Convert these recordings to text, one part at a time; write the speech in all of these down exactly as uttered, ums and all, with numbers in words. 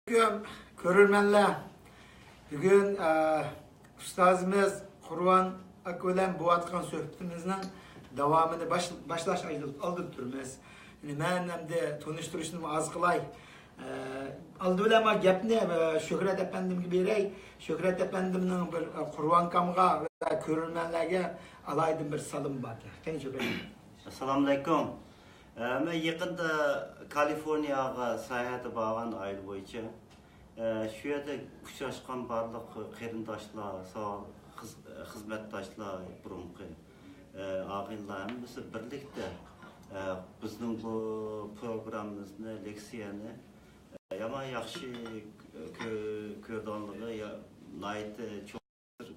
ئەلەيكۇم، كۆرۈرمەنلەر. بۈگۈن، ئە، ئۇستازىمىز قۇرۋان ئاكا بىلەن بولۇۋاتقان سۆھبىتىمىزنىڭ داۋامىنى باش-، باشلاش ئالدىدا تۇرىمىز. يەنى مەن ئەمدى تونۇشتۇرۇشنىمۇ ئاز قىلاي. ئە، ئالدى بىلەن مانا گەپنى، ئە، شۆھرەت ئەپەندىمگە بېرەي. شۆھرەت ئەپەندىمنىڭ بىر، ئە، قۇرۋان ئاكامغا ۋە كۆرۈرمەنلەرگە ئالايىتەن بىر سالىمى بار. قېنى، شۆھرەت. ئەسسالامۇئەلەيكۇم. ئە، مەن يېقىندا كالىفورنىيەگە ساياھەتكە بارغان ئائىلە بويىچە. ئە، شۇ يەردە ئۇچراشقان بارلىق قېرىنداشلار، ساۋا-، خىز-، خىزمەتداشلار، بۇرۇنقى، ئە، ئاغىنىلار ھەممىسى بىرلىكتە، ئە، بىزنىڭ بۇ پروگراممىمىزنى، لېكسىيەنى، ئە، يامان ياخشى كۆ-، كۆرىدىغانلىقى، يا-، ناھايىتى چوڭ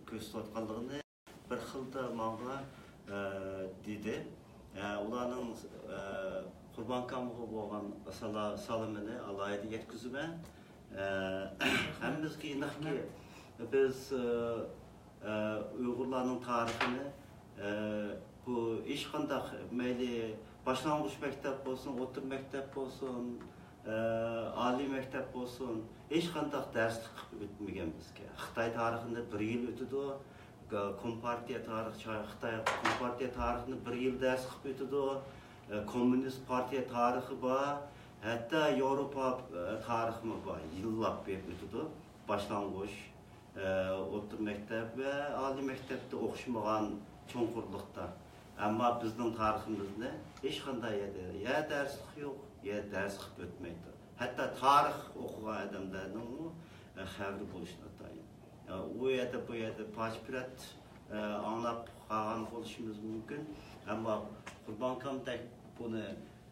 كۆرسىتىۋاتقانلىقىنى بىر خىلدا ماڭا، ئە، دېدى. ئە، ئۇلارنىڭ، ئە، قۇربان ئاكامغا بولغان سالا-، سالىمىنى ئالاھىدە يەتكۈزىمەن. ئە، ھەممىمىزگە ئېنىقكى، بىز، ئە، ئە، ئۇيغۇرلارنىڭ تارىخىنى، ئە، بۇ ھېچقانداق، مەيلى باشلانغۇچ مەكتەپ بولسۇن، ئوتتۇرا مەكتەپ بولسۇن، ئە، ئالىي مەكتەپ بولسۇن، ھېچقانداق دەرسلىك قىلىپ ئۆتمىگەن بىزگە. خىتاي تارىخىنى بىر يىل ئۆتىدۇ، كومپارتىيە تارىخ، خىتاي كومپارتىيە تارىخىنى بىر يىل دەرس قىلىپ ئۆتىدۇ، ئە، كوممۇنىست پارتىيە تارىخى بار، ھەتتا ياۋروپا، ئە، تارىخىمۇ بار، يىللاپ بېرىپ ئۆتىدۇ. باشلانغۇچ، ئە، ئوتتۇرا مەكتەپ ۋە ئالىي مەكتەپتە ئوخشىمىغان چوڭقۇرلۇقتا. ئەمما بىزنىڭ تارىخىمىزنى ھېچقانداق يەردە يا دەرسلىك يوق، يا دەرس قىلىپ ئۆتمەيدۇ. ھەتتا تارىخ ئوقۇغان ئادەملەرنىڭمۇ، ئە، خەۋىرى بولۇشى ناتايىن. ئە، ئۇ يەردە، بۇ يەردە پاچ-پۈرەت، ئە، ئاڭلاپ قالغان بولۇشىمىز مۇمكىن. ئەمما قۇربان ئاكامدەك بۇنى،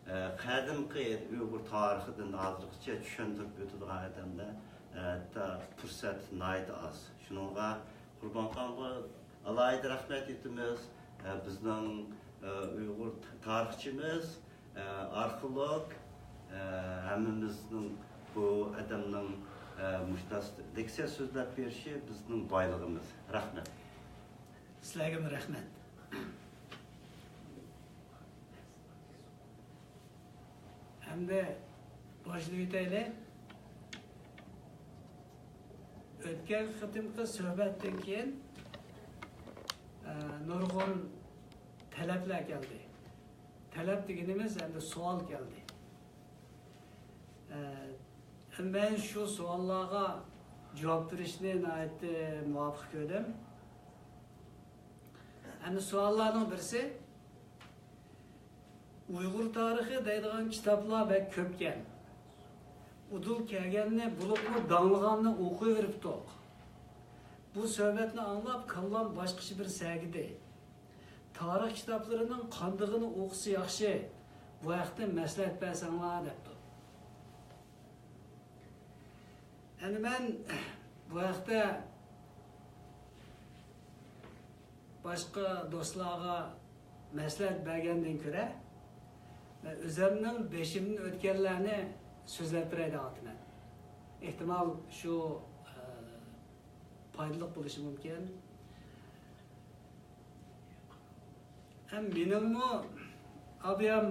ئە، قەدىمكى ئۇيغۇر تارىخىدىن ھازىرغىچە چۈشەندۈرۈپ ئۆتىدىغان ئادەملەر، ئە، ھەتتا پۇرسەت ناھايىتى ئاز. شۇنىڭغا قۇربان ئاكامغا ئالاھىدە رەھمەت ئېيتىمىز. ئە، بىزنىڭ، ئە، ئۇيغۇر تارىخچىمىز، ئە، ئارخېئولوگ، ئە، ھەممىمىزنىڭ بۇ ئادەمنىڭ، ئە، مۇشۇنداق لېكسىيە سۆزلەپ بېرىشى بىزنىڭ بايلىقىمىز. رەھمەت. سىلەرگىمۇ رەھمەت. ئەمدى باشلىۋېتەيلى. ئۆتكەن قېتىمقى سۆھبەتتىن كېيىن، ئە، نۇرغۇن تەلەپلەر كەلدى. تەلەپ دېگىنىمىز ئەمدى سوئال كەلدى. ئە، مەن شۇ سوئاللارغا جاۋاب بېرىشنى ناھايىتى مۇۋاپىق كۆردۈم. ئەمدى سوئاللارنىڭ بىرسى، ئۇيغۇر تارىخى دەيدىغان كىتابلار بەك كۆپكەن. ئۇدۇل كەلگەننى، بولۇپمۇ داڭلىغاننى ئوقۇۋېرىپتۇق. بۇ سۆھبەتنى ئاڭلاپ، كاللام باشقىچە بىر سەگىدى. تارىخ كىتابلىرىنىڭ قاندىقىنى ئوقۇسا ياخشى؟ بۇ ھەقتە مەسلىھەت بەرسەڭلار، دەپتۇ. ئەمدى مەن بۇ ھەقتە باشقا دوستلارغا مەسلىھەت بەرگەندىن كۆرە، مەن ئۆزۈمنىڭ بېشىمدىن ئۆتكەنلەرنى سۆزلەپ بېرەي دەۋاتىمەن. ئېھتىمال شۇ، ئە، پايدىلىق بولۇشى مۇمكىن. ھەم مېنىڭمۇ ئابىيام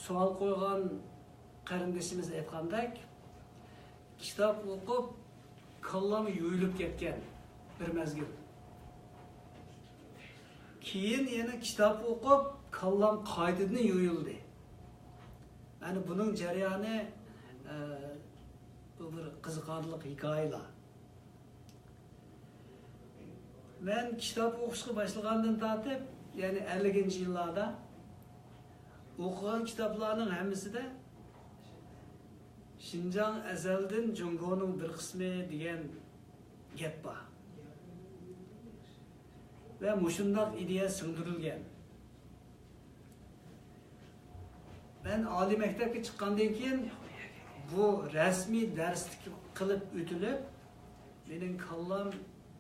سوئال قويغان قېرىندىشىمىز ئېيتقاندەك، كىتاب ئوقۇپ، كاللام يۇيۇلۇپ كەتكەن بىر مەزگىل. كېيىن يەنە كىتاب ئوقۇپ، كاللام قايتىدىن يۇيۇلدى. يەنى بۇنىڭ جەريانى، ئە، بۇ بىر قىزىقارلىق ھېكايىلا. مەن كىتاب ئوقۇشقا باشلىغاندىن تارتىپ، يەنى ئەللىكىنچى يىللاردا ئوقۇغان كىتابلارنىڭ ھەممىسىدە «شىنجاڭ ئەزەلدىن جۇڭگونىڭ بىر قىسمى» دېگەن گەپ بار. ۋە مۇشۇنداق ئىدىيە سىڭدۈرۈلگەن. مەن ئالىي مەكتەپكە چىققاندىن كېيىن بۇ رەسمىي دەرسلىك قىلىپ ئۆتۈلۈپ، مېنىڭ كاللام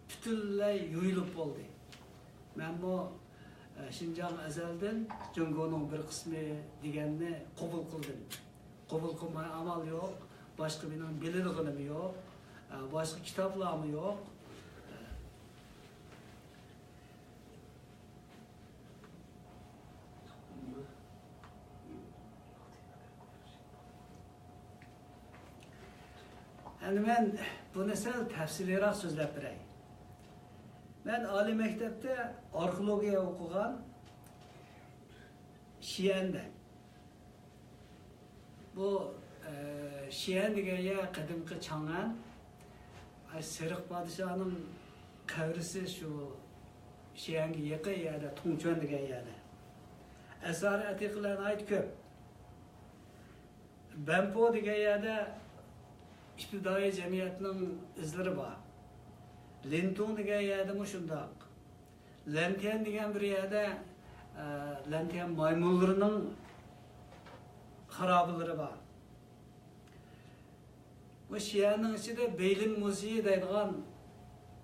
پۈتۈنلەي يۇيۇلۇپ بولدى. مەنمۇ، ئە، «شىنجاڭ ئەزەلدىن جۇڭگونىڭ بىر قىسمى» دېگەننى قوبۇل قىلدىم. قوبۇل قىلماي ئامال يوق، باشقا مېنىڭ بىلىدىغىنىم يوق، ئە، باشقا كىتابلارمۇ يوق. ئەمدى مەن بۇنى سەل تەپسىلىيراق سۆزلەپ بېرەي. مەن ئالىي مەكتەپتە ئارخېئولوگىيە ئوقۇغان، شيەندە. بۇ، ئە، شيەن دېگەن يەر قەدىمكى چاڭئەن. ئاي، سېرىق پادىشاھنىڭ قەبرىسى شۇ شيەنگە يېقىن يەردە، تۇڭچۈەن دېگەن يەردە. ئاسارە ئەتىقىلەر ناھايىتى كۆپ. بەنپو دېگەن يەردە ئىپتىدائىي جەمئىيەتنىڭ ئىزلىرى بار. لىنتۇڭ دېگەن يەردىمۇ شۇنداق. لەنتيەن دېگەن بىر يەردە، ئە، لەنتيەن مايمۇنلىرىنىڭ خارابىلىرى بار. بۇ شيەننىڭ ئىچىدە بېيلىن مۇزېيى دەيدىغان،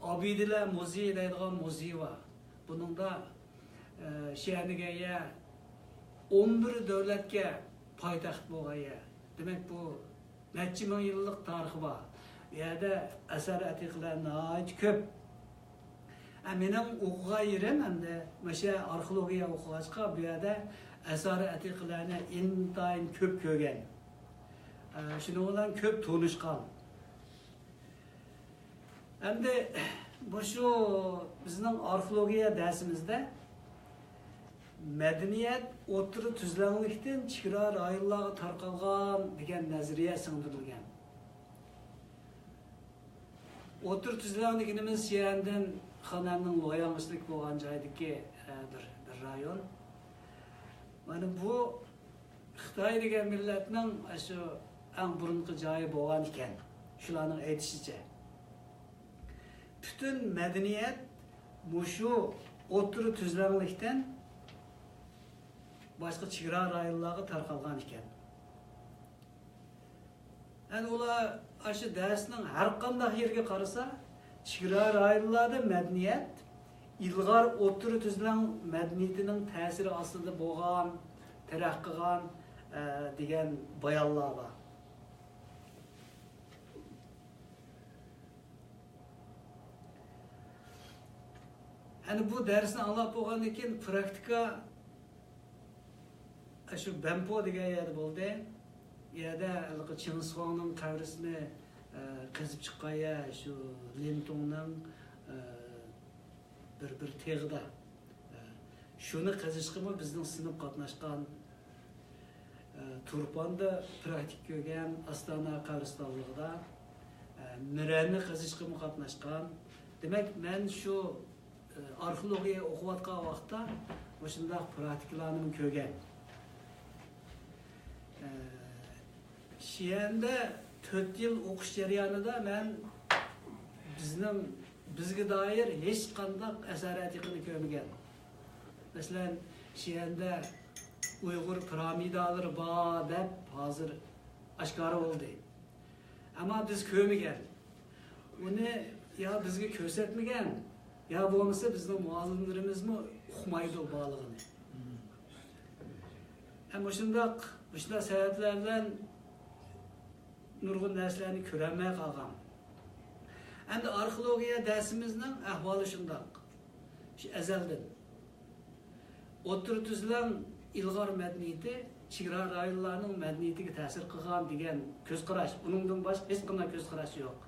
ئابىدىلەر مۇزېيى دەيدىغان مۇزېي بار. بۇنىڭدا، ئە، شيەن دېگەن يەر ئون بىر دۆلەتكە پايتەخت بولغان يەر. دېمەك، بۇ نەچچە مىڭ يىللىق تارىخى بار. بۇ يەردە ئاسارە ئەتىقىلەر ناھايىتى كۆپ. ئە، مېنىڭ ئوقۇغان يېرىم ئەمدى مۇشۇ ئارخېئولوگىيە ئوقۇغاچقا، بۇ يەردە ئاسارە ئەتىقىلەرنى ئىنتايىن كۆپ كۆرگەن. ئە، شۇنىڭ بىلەن كۆپ تونۇشقان. ئەمدى مۇشۇ بىزنىڭ ئارخېئولوگىيە دەرسىمىزدە مەدەنىيەت ئوتتۇرا تۈزلەڭلىكتىن چېگرا رايونلارغا تارقالغان دېگەن نەزەرىيە سىڭدۈرۈلگەن. ئوتتۇرا تۈزلەڭ دېگىنىمىز شيەندىن خېنەننىڭ لوياڭ ئىچىدىكى بولغان جايدىكى، ئە، بىر، بىر رايون. مانا بۇ خىتاي دېگەن مىللەتنىڭ ئاشۇ ئەڭ بۇرۇنقى جايى بولغان ئىكەن، شۇلارنىڭ ئېيتىشىچە. پۈتۈن مەدەنىيەت مۇشۇ ئوتتۇرا تۈزلەڭلىكتىن باشقا چېگرا رايونلارغا تارقالغان ئىكەن. ئەنە ئۇلار ئاشۇ دەرسنىڭ ھەر قانداق يېرىگە قارىسا، چېگرا رايونلاردا مەدەنىيەت ئىلغار ئوتتۇرا تۈزلەڭ مەدەنىيىتىنىڭ تەسىرى ئاستىدا بولغان، تەرەققىي قىلغان، ئە، دېگەن بايانلار بار. ئەنە بۇ دەرسنى ئاڭلاپ بولغاندىن كېيىن پراكتىكا شۇ بەنپو دېگەن يەردە بولدى. ئۇ يەردە ھېلىقى چىڭ شىخۇاڭنىڭ قەبرىسىنى، ئە، قېزىپ چىققان يەر، شۇ لىنتۇڭنىڭ، ئە، بىر، بىر تېغىدا. ئە، شۇنى قېزىشقىمۇ بىزنىڭ سىنىپ قاتناشقان، ئە، تۇرپاندا پراكتىكا كۆرگەن، ئاستانا قەبرىستانلىقىدا، ئە، مىرەننى قېزىشقىمۇ قاتناشقان. دېمەك، مەن شۇ ئارخېئولوگىيە ئوقۇۋاتقان ۋاقىتتا مۇشۇنداق پراكتىكىلارنىمۇ كۆرگەن. شيەندە تۆت يىل ئوقۇش جەريانىدا مەن بىزنىڭ، بىزگە دائىر ھېچقانداق ئاسارە ئەتىقىنى كۆرمىگەن. مەسىلەن، شيەندە ئۇيغۇر پىرامىدالىرى بار دەپ ھازىر ئاشكارا بولدى. ئەمما بىز كۆرمىگەن. ئۇنى يا بىزگە كۆرسەتمىگەن، يا بولمىسا بىزنىڭ مۇئەللىملىرىمىزمۇ ئۇقمايدۇ بارلىقىنى. ھە، مۇشۇنداق، مۇشۇنداق سەۋەبلەر بىلەن نۇرغۇن نەرسىلەرنى كۆرەلمەي قالغان. ئەمدى ئارخېئولوگىيە دەرسىمىزنىڭ ئەھۋالى شۇنداق. شۇ ئەزەلدىن. ئوتتۇرا تۈزلەڭ ئىلغار مەدەنىيىتى چېگرا رايونلارنىڭ مەدەنىيىتىگە تەسىر قىلغان دېگەن كۆز قاراش، ئۇنىڭدىن باشقا ھېچقانداق كۆز قاراش يوق.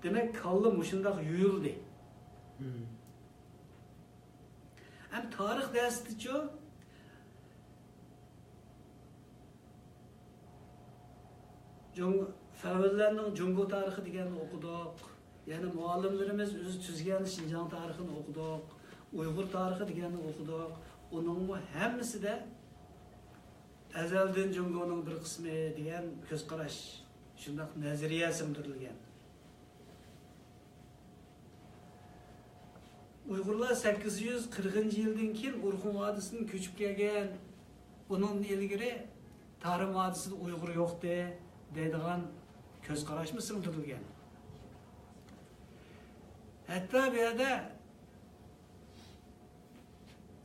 دېمەك، كاللا مۇشۇنداق يۇيۇلدى. مم. ئەمدى تارىخ دەرسىدىچۇ؟ جۇڭ-، فەۋنلەرنىڭ جۇڭگو تارىخى دېگەننى ئوقۇدۇق. يەنە مۇئەللىملىرىمىز ئۆزى تۈزگەن شىنجاڭ تارىخىنى ئوقۇدۇق. ئۇيغۇر تارىخى دېگەننى ئوقۇدۇق. ئۇنىڭمۇ ھەممىسىدە ئەزەلدىن جۇڭگونىڭ بىر قىسمى دېگەن كۆز قاراش، شۇنداق نەزەرىيە سىڭدۈرۈلگەن. ئۇيغۇرلار سەككىز يۈز قىرىقىنچى يىلدىن كېيىن ئورخۇن ۋادىسىدىن كۆچۈپ كەلگەن، ئۇنىڭدىن ئىلگىرى تارىم ۋادىسىدا ئۇيغۇر يوقتى دەيدىغان كۆز قاراشمۇ سىڭدۈرۈلگەن. ھەتتا بۇ يەردە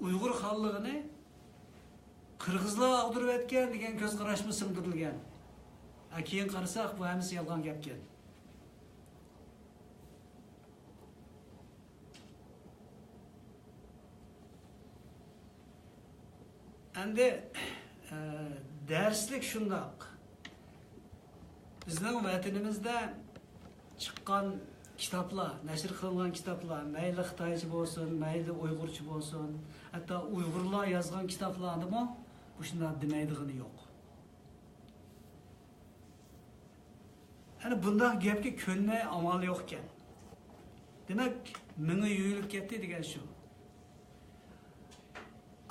ئۇيغۇر خانلىقىنى قىرغىزلار ئاغدۇرۇۋەتكەن دېگەن كۆز قاراشمۇ سىڭدۈرۈلگەن. ھە، كېيىن قارىساق، بۇ ھەممىسى يالغان گەپكەن. ئەمدى، ئە، دەرسلىك شۇنداق. بىزنىڭ ۋەتىنىمىزدە چىققان كىتابلار، نەشر قىلىنغان كىتابلار، مەيلى خىتايچە بولسۇن، مەيلى ئۇيغۇرچە بولسۇن، ھەتتا ئۇيغۇرلار يازغان كىتابلارنىمۇ مۇشۇنداق دېمەيدىغىنى يوق. يەنى بۇنداق گەپكە كۆنمەي ئامال يوق ئىكەن. دېمەك، مېڭە يۇيۇلۇپ كەتتى دېگەن شۇ.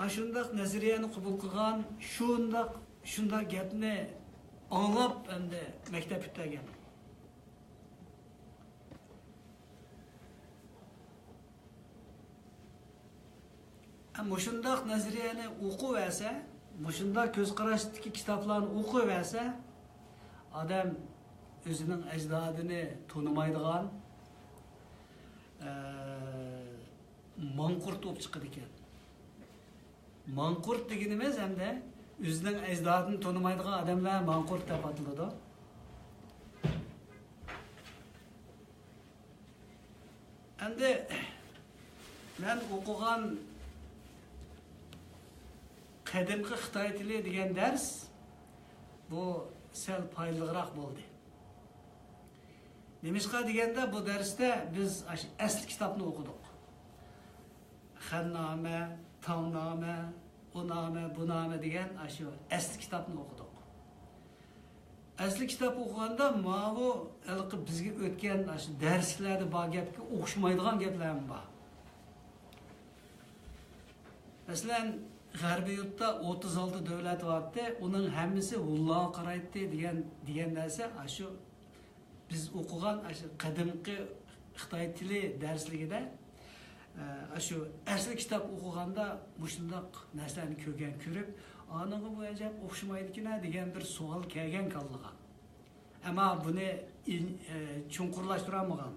ئاشۇنداق نەزەرىيەنى قوبۇل قىلغان، شۇنداق، شۇنداق گەپنى ئاڭلاپ ئەمدى مەكتەپ پۈتتۈرگەن. مۇشۇنداق نەزەرىيەنى ئوقۇۋەرسە، مۇشۇنداق كۆز قاراشتىكى كىتابلارنى ئوقۇۋەرسە، ئادەم ئۆزىنىڭ ئەجدادىنى تونۇمايدىغان، ئە، ماڭقۇرت بولۇپ چىقىدىكەن. ماڭقۇرت دېگىنىمىز ئەمدى ئۆزىنىڭ ئەجدادىنى تونۇمايدىغان ئادەملەر ماڭقۇرت دەپ ئاتىلىدۇ. ئەمدى مەن ئوقۇغان قەدىمكى خىتاي تىلى دېگەن دەرس بۇ سەل پايدىلىقراق بولدى. نېمىشقا دېگەندە، بۇ دەرستە بىز ئاشۇ ئەسلى كىتابنى ئوقۇدۇق. خەننامە، تاڭنامە، ئۇ نامە، بۇ نامە دېگەن ئاشۇ ئەسلى كىتابنى ئوقۇدۇق. ئەسلى كىتاب ئوقۇغاندا ماۋۇ ھېلىقى بىزگە ئۆتكەن ئاشۇ دەرسلەردە بار گەپكە ئوخشىمايدىغان گەپلەرمۇ بار. مەسىلەن، غەربىي يۇرتتا ئوتتۇز ئالتە دۆلەت بارتتى، ئۇنىڭ ھەممىسى ھۇللاغا قارايتتى دېگەن، دېگەن نەرسە ئاشۇ بىز ئوقۇغان ئاشۇ قەدىمكى خىتاي تىلى دەرسلىكىدە، ئە، ئاشۇ ئەسلى كىتاب ئوقۇغاندا مۇشۇنداق نەرسىلەرنى كۆرگەن، كۆرۈپ، ئانىڭغا بۇ ئەجەب ئوخشىمايدىكىنە دېگەن بىر سوئال كەلگەن كاللىغا. ئەمما بۇنى ئىن-، ئە، چوڭقۇرلاشتۇرالمىغان.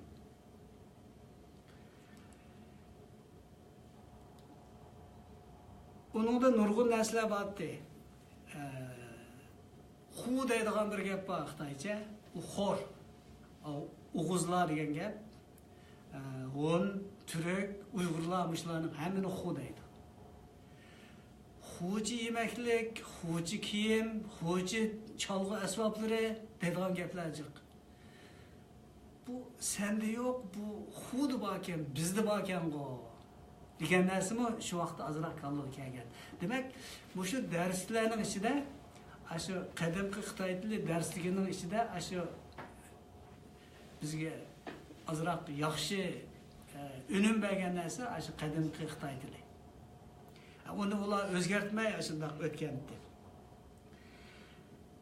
ئۇنىڭدا نۇرغۇن نەرسىلەر بارتتى. ئە، خۇ دەيدىغان بىر گەپ بار خىتايچە. ئۇ خور. ئو-، ئوغۇزلار دېگەن گەپ. ئە، ھون، تۈرك، ئۇيغۇرلار مۇشۇلارنىڭ ھەممىنى خۇ دەيدۇ. خۇچە يېمەكلىك، خۇچە كىيىم، خۇچە چالغۇ ئەسۋابلىرى دەيدىغان گەپلەر جىق. بۇ سەندە يوق، بۇ خۇدا باركەن، بىزدە باركەنغۇ دېگەن نەرسىمۇ شۇ ۋاقىتتا ئازراق كاللىغا كەلگەن. دېمەك، مۇشۇ دەرسلەرنىڭ ئىچىدە، ئاشۇ قەدىمكى خىتاي تىلى دەرسلىكىنىڭ ئىچىدە ئاشۇ بىزگە ئازراق ياخشى، ئە، ئۈنۈم بەرگەن نەرسە ئاشۇ قەدىمكى خىتاي تىلى. ئۇنى ئۇلار ئۆزگەرتمەي ئاشۇنداق ئۆتكەنتى.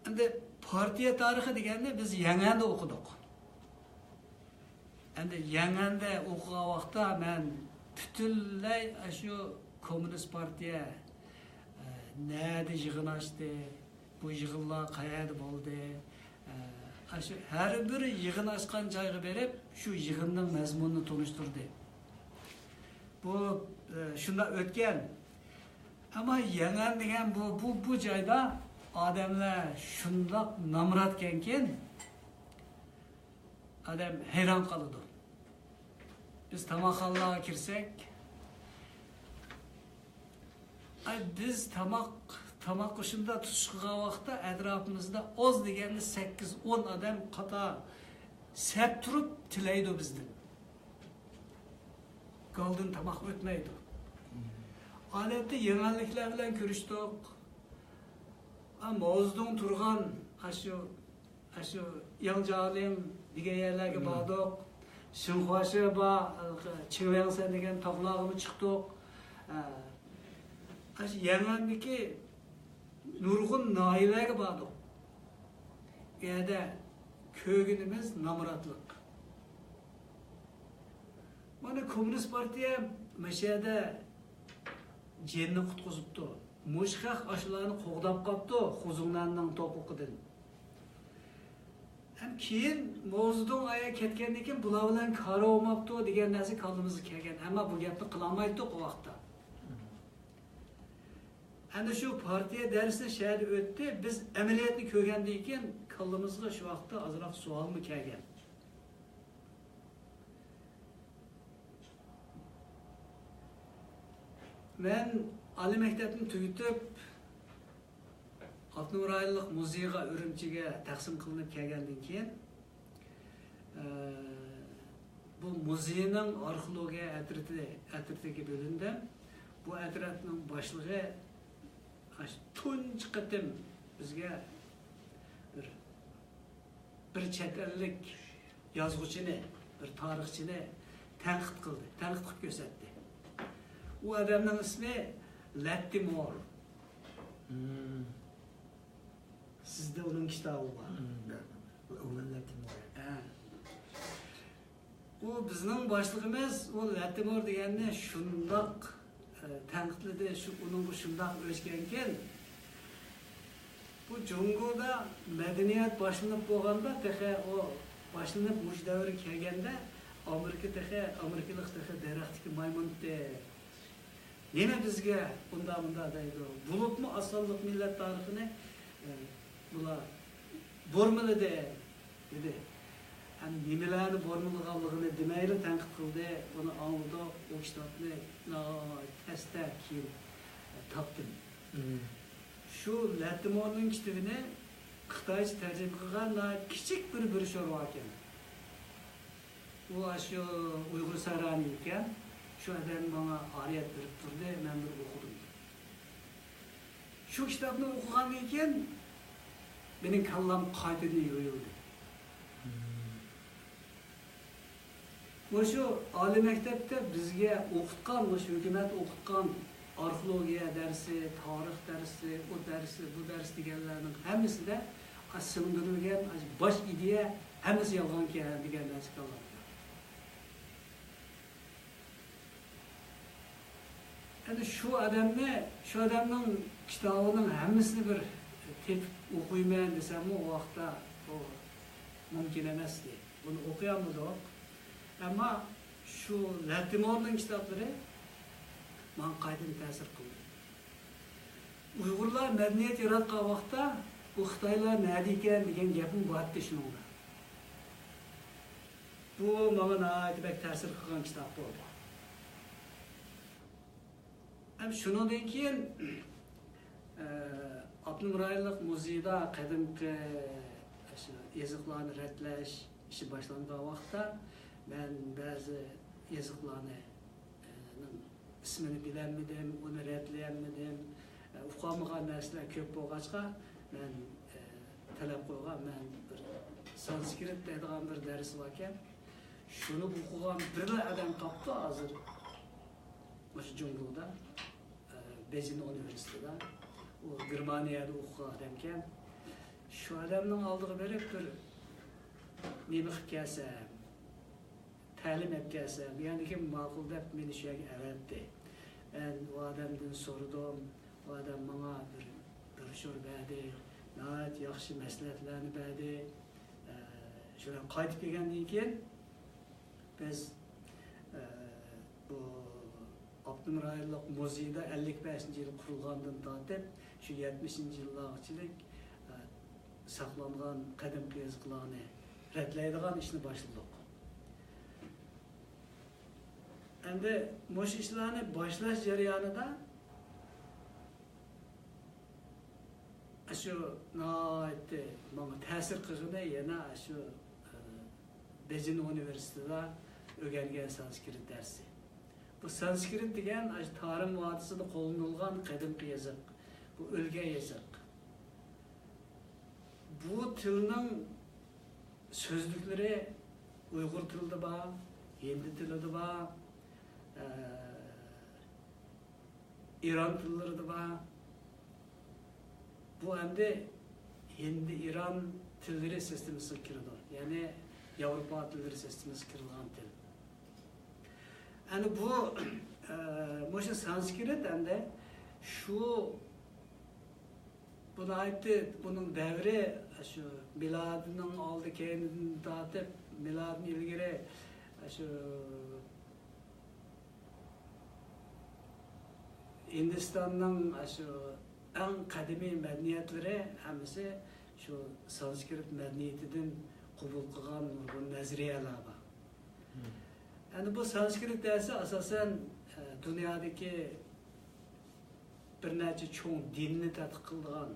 ئەمدى پارتىيە تارىخى دېگەننى بىز يەڭەندە ئوقۇدۇق. ئەمدى يەڭەندە ئوقۇغان ۋاقىتتا مەن پۈتۈنلەي ئاشۇ كوممۇنىست پارتىيە، ئە، نەدە يىغىن ئاچتى، بۇ يىغىنلار قەيەردە بولدى، ئە، ئاشۇ ھەر بىر يىغىن ئاچقان جايغا بېرىپ، شۇ يىغىننىڭ مەزمۇنىنى تونۇشتۇردى. بۇ، ئە، شۇنداق ئۆتكەن. ئەمما يەڭەن دېگەن بۇ، بۇ، بۇ جايدا ئادەملەر شۇنداق نامراتكەنكىن، ئادەم ھەيران قالىدۇ. بىز تاماقخانىلارغا كىرسەك، ئاي، بىز تاماق، تاماق قوشۇندا تۇتۇشقان ۋاقىتتا ئەتراپىمىزدا ئاز دېگەندە سەككىز، ئون ئادەم قاتار سەپ تۇرۇپ تىلەيدۇ بىزدىن. گالدىن تاماق ئۆتمەيدۇ. ئادەتتە يەڭەنلىكلەر بىلەن كۆرۈشتۇق. ئا، ماۋزېدۇڭ تۇرغان ئاشۇ، ئاشۇ ياڭجيالىڭ دېگەن يەرلەرگە باردۇق. شىنخۇاشى بار، چىڭلياڭسەن دېگەن تاغلارغىمۇ چىقتۇق. ئا، ئاشۇ يەڭەندىكى نۇرغۇن ناھىيەلەرگە باردۇق. ئۇ يەردە كۆرگىنىمىز نامراتلىق. مانا كوممۇنىست پارتىيە مۇشۇ يەردە جېنىنى قۇتقۇزۇپتۇ. مۇشۇ خەق ئاشۇلارنى قوغداپ قاپتۇ خۇزۇڭنەننىڭ توپىقىدىن. ھەم كېيىن ماۋزېدۇڭ ئايا كەتكەندىن كېيىن بۇلار بىلەن كارى بولماپتۇ دېگەن نەرسە كاللىمىزغا كەلگەن. ئەمما بۇ گەپنى قىلالمايتتۇق ئۇ ۋاقىتتا. ئەنە شۇ پارتىيە دەرسى شەھەردە ئۆتتى. بىز ئەمەلىيەتنى كۆرگەندىن كېيىن كاللىمىزغا شۇ ۋاقىتتا ئازراق سوئالمۇ كەلگەن. مەن ئالىي مەكتەپنى تۈگىتىپ، ئاپتونوم رايونلۇق مۇزېيغا ئۈرۈمچىگە تەقسىم قىلىنىپ كەلگەندىن كېيىن، ئە، مۇزېينىڭ ئارخېئولوگىيە ئەترىتى، ئەترىتىگە بۆلۈندۈم. بۇ ئەترەتنىڭ باشلىقى ئاشۇ تۇنجى قېتىم بىزگە بىر، بىر چەت ئەللىك يازغۇچىنى، بىر تارىخچىنى تەنقىد قىلدى، تەنقىد قىلىپ كۆرسەتتى. ئۇ ئادەمنىڭ ئىسمى لەتتىمور. مم. سىزدە ئۇنىڭ كىتابى بار. مم. ئوۋېن لەتتىمور. ھە. ئۇ بىزنىڭ باشلىقىمىز، ئۇ لەتتىمور دېگەننى شۇنداق، ئە، تەنقىدلىدى، شۇ، ئۇنىڭغا شۇنداق ئۆچكەنكەن. بۇ جۇڭگودا مەدەنىيەت باشلىنىپ بولغاندا، تېخى ئۇ باشلىنىپ مۇشۇ دەۋرگە كەلگەندە، ئامېرىكا تېخى، ئامېرىكىلىق تېخى دەرەختىكى مايمۇنتى. نېمە بىزگە ئۇنداق مۇنداق دەيدۇ. بولۇپمۇ ئاز سانلىق مىللەت تارىخىنى، ئە، بۇلار بۇرمىلىدى، دېدى. ھەم نېمىلەرنى بۇرمىلىغانلىقىنى دېمەيلا تەنقىد قىلدى. بۇنى ئاڭلىدۇق. ئۇ كىتابنى ناھايىتى تەستە كېيىن، ئە، تاپتىم. مم. شۇ لەتتىمورنىڭ كىتابىنى خىتايچە تەرجىمە قىلغان ناھايىتى كىچىك بىر بروشيۇر باركەن. ئۇ ئاشۇ ئۇيغۇر سارانى ئىكەن، شۇ ئادەم ماڭا ئارىيەت بېرىپ تۇردى، مەن بىر ئوقۇدۇم. شۇ كىتابنى ئوقۇغاندىن كېيىن مېنىڭ كاللام قايتىدىن يويۇلدى. مۇشۇ ئالىي مەكتەپتە بىزگە ئوقۇتقان، مۇشۇ ھۆكۈمەت ئوقۇتقان ئارخېئولوگىيە دەرسى، تارىخ دەرسى، ئۇ دەرسى، بۇ دەرس دېگەنلەرنىڭ ھەممىسىدە ئاشۇ سىڭدۈرۈلگەن، ئاشۇ باش ئىدىيە ھەممىسى يالغانكەن دېگەن نەرسە كاللامدا. ئەنە شۇ ئادەمنى، شۇ ئادەمنىڭ كىتابىنىڭ ھەممىسىنى بىر تېپىپ ئوقۇيمەن دېسەممۇ، ئۇ ۋاقىتتا ئۇ مۇمكىن ئەمەستى. بۇنى ئوقۇيالمىدۇق. ئەمما شۇ لەتتىمورنىڭ كىتابلىرى ماڭا قايتىدىن تەسىر قىلدى. ئۇيغۇرلار مەدەنىيەت ياراتقان ۋاقىتتا، بۇ خىتايلار نەدە ئىكەن دېگەن گەپمۇ بارتتى شۇنىڭدا. بۇ ماڭا ناھايىتى بەك تەسىر قىلغان كىتاب بولدى. ھەم شۇنىڭدىن كېيىن، ئە، ئاپتونوم رايونلۇق مۇزېيدا قەدىمكى شۇ يېزىقلارنى رەتلەش ئىشى باشلانغان ۋاقىتتا، مەن بەزى يېزىقلارنى، ئە، نىڭ ئىسمىنى بىلەلمىدىم، ئۇنى رەتلىيەلمىدىم. ئە، ئۇقالمىغان نەرسىلەر كۆپ بولغاچقا، مەن، ئە، تەلەپ قويغان، مەن بىر سانسكرىت دەيدىغان بىر دەرس باركەن، شۇنى ئوقۇغان بىرلا ئادەم قاپتۇ ھازىر. مۇشۇ جۇڭگودا، ئە، بېيجىڭ ئۇنىۋېرسىتېتىدا، ئۇ گېرمانىيەدە ئوقۇغان ئادەمكەن. شۇ ئادەمنىڭ ئالدىغا بېرىپ بىر نېمە قىلىپ كەلسەم، تەلىم ئېلىپ كەلسەم، دېگەندىكىن ماقۇل دەپ مېنى شۇ يەرگە ئەۋەتتى. مەن ئۇ ئادەمدىن سورىدىم، ئۇ ئادەم ماڭا بىر بروشيۇر بەردى، ناھايىتى ياخشى مەسلىھەتلەرنى بەردى. ئە، شۇ قايتىپ كەلگەندىن كېيىن، بىز، ئە، بۇ ئاپتونوم رايونلۇق مۇزېيدا ئەللىك بەشىنچى يىل قۇرۇلغاندىن تارتىپ، شۇ يەتمىشىنچى يىللارغىچىلىك، ئە، ساقلانغان قەدىمكى يېزىقلارنى رەتلەيدىغان ئىشنى باشلىدۇق. ئەمدى مۇشۇ ئىشلارنى باشلاش جەريانىدا، ئاشۇ ناھايىتى ماڭا تەسىر قىلغىنى يەنە ئاشۇ، ئە، بېيجىڭ ئۇنىۋېرسىتېتىدا ئۆگەنگەن سانسكرىت دەرسى. بۇ سانسكرىت دېگەن ئاشۇ تارىم ۋادىسىدا قوللىنىلغان قەدىمكى يېزىق. بۇ ئۆلگەن يېزىق. بۇ تىلنىڭ سۆزلۈكلىرى ئۇيغۇر تىلىدا بار، ھىندى تىلىدا بار، ئە، ئىران تىللىرىدا بار. بۇ ئەمدى ھىندى ئىران تىللىرى سىستېمىسىغا كىرىدۇ. يەنى ياۋروپا تىللىرى سىستېمىسىغا كىرىدىغان تىل. ئەنە بۇ، ئە، مۇشۇ سانسكرىت ئەمدى شۇ، بۇ ناھايىتى بۇنىڭ دەۋرى شۇ مىلادىنىڭ ئالدى كەينىدىن تارتىپ، مىلادىن ئىلگىرى شۇ ھىندىستاننىڭ ئاشۇ ئەڭ قەدىمىي مەدەنىيەتلىرى ھەممىسى شۇ سانسكرىت مەدەنىيىتىدىن قوبۇل قىلغان نۇرغۇن نەزەرىيەلەر بار. مم. ئەنە بۇ سانسكرىت دەرسى ئاساسەن، ئە، دۇنيادىكى بىر نەچچە چوڭ دىننى تەتقىق قىلىدىغان،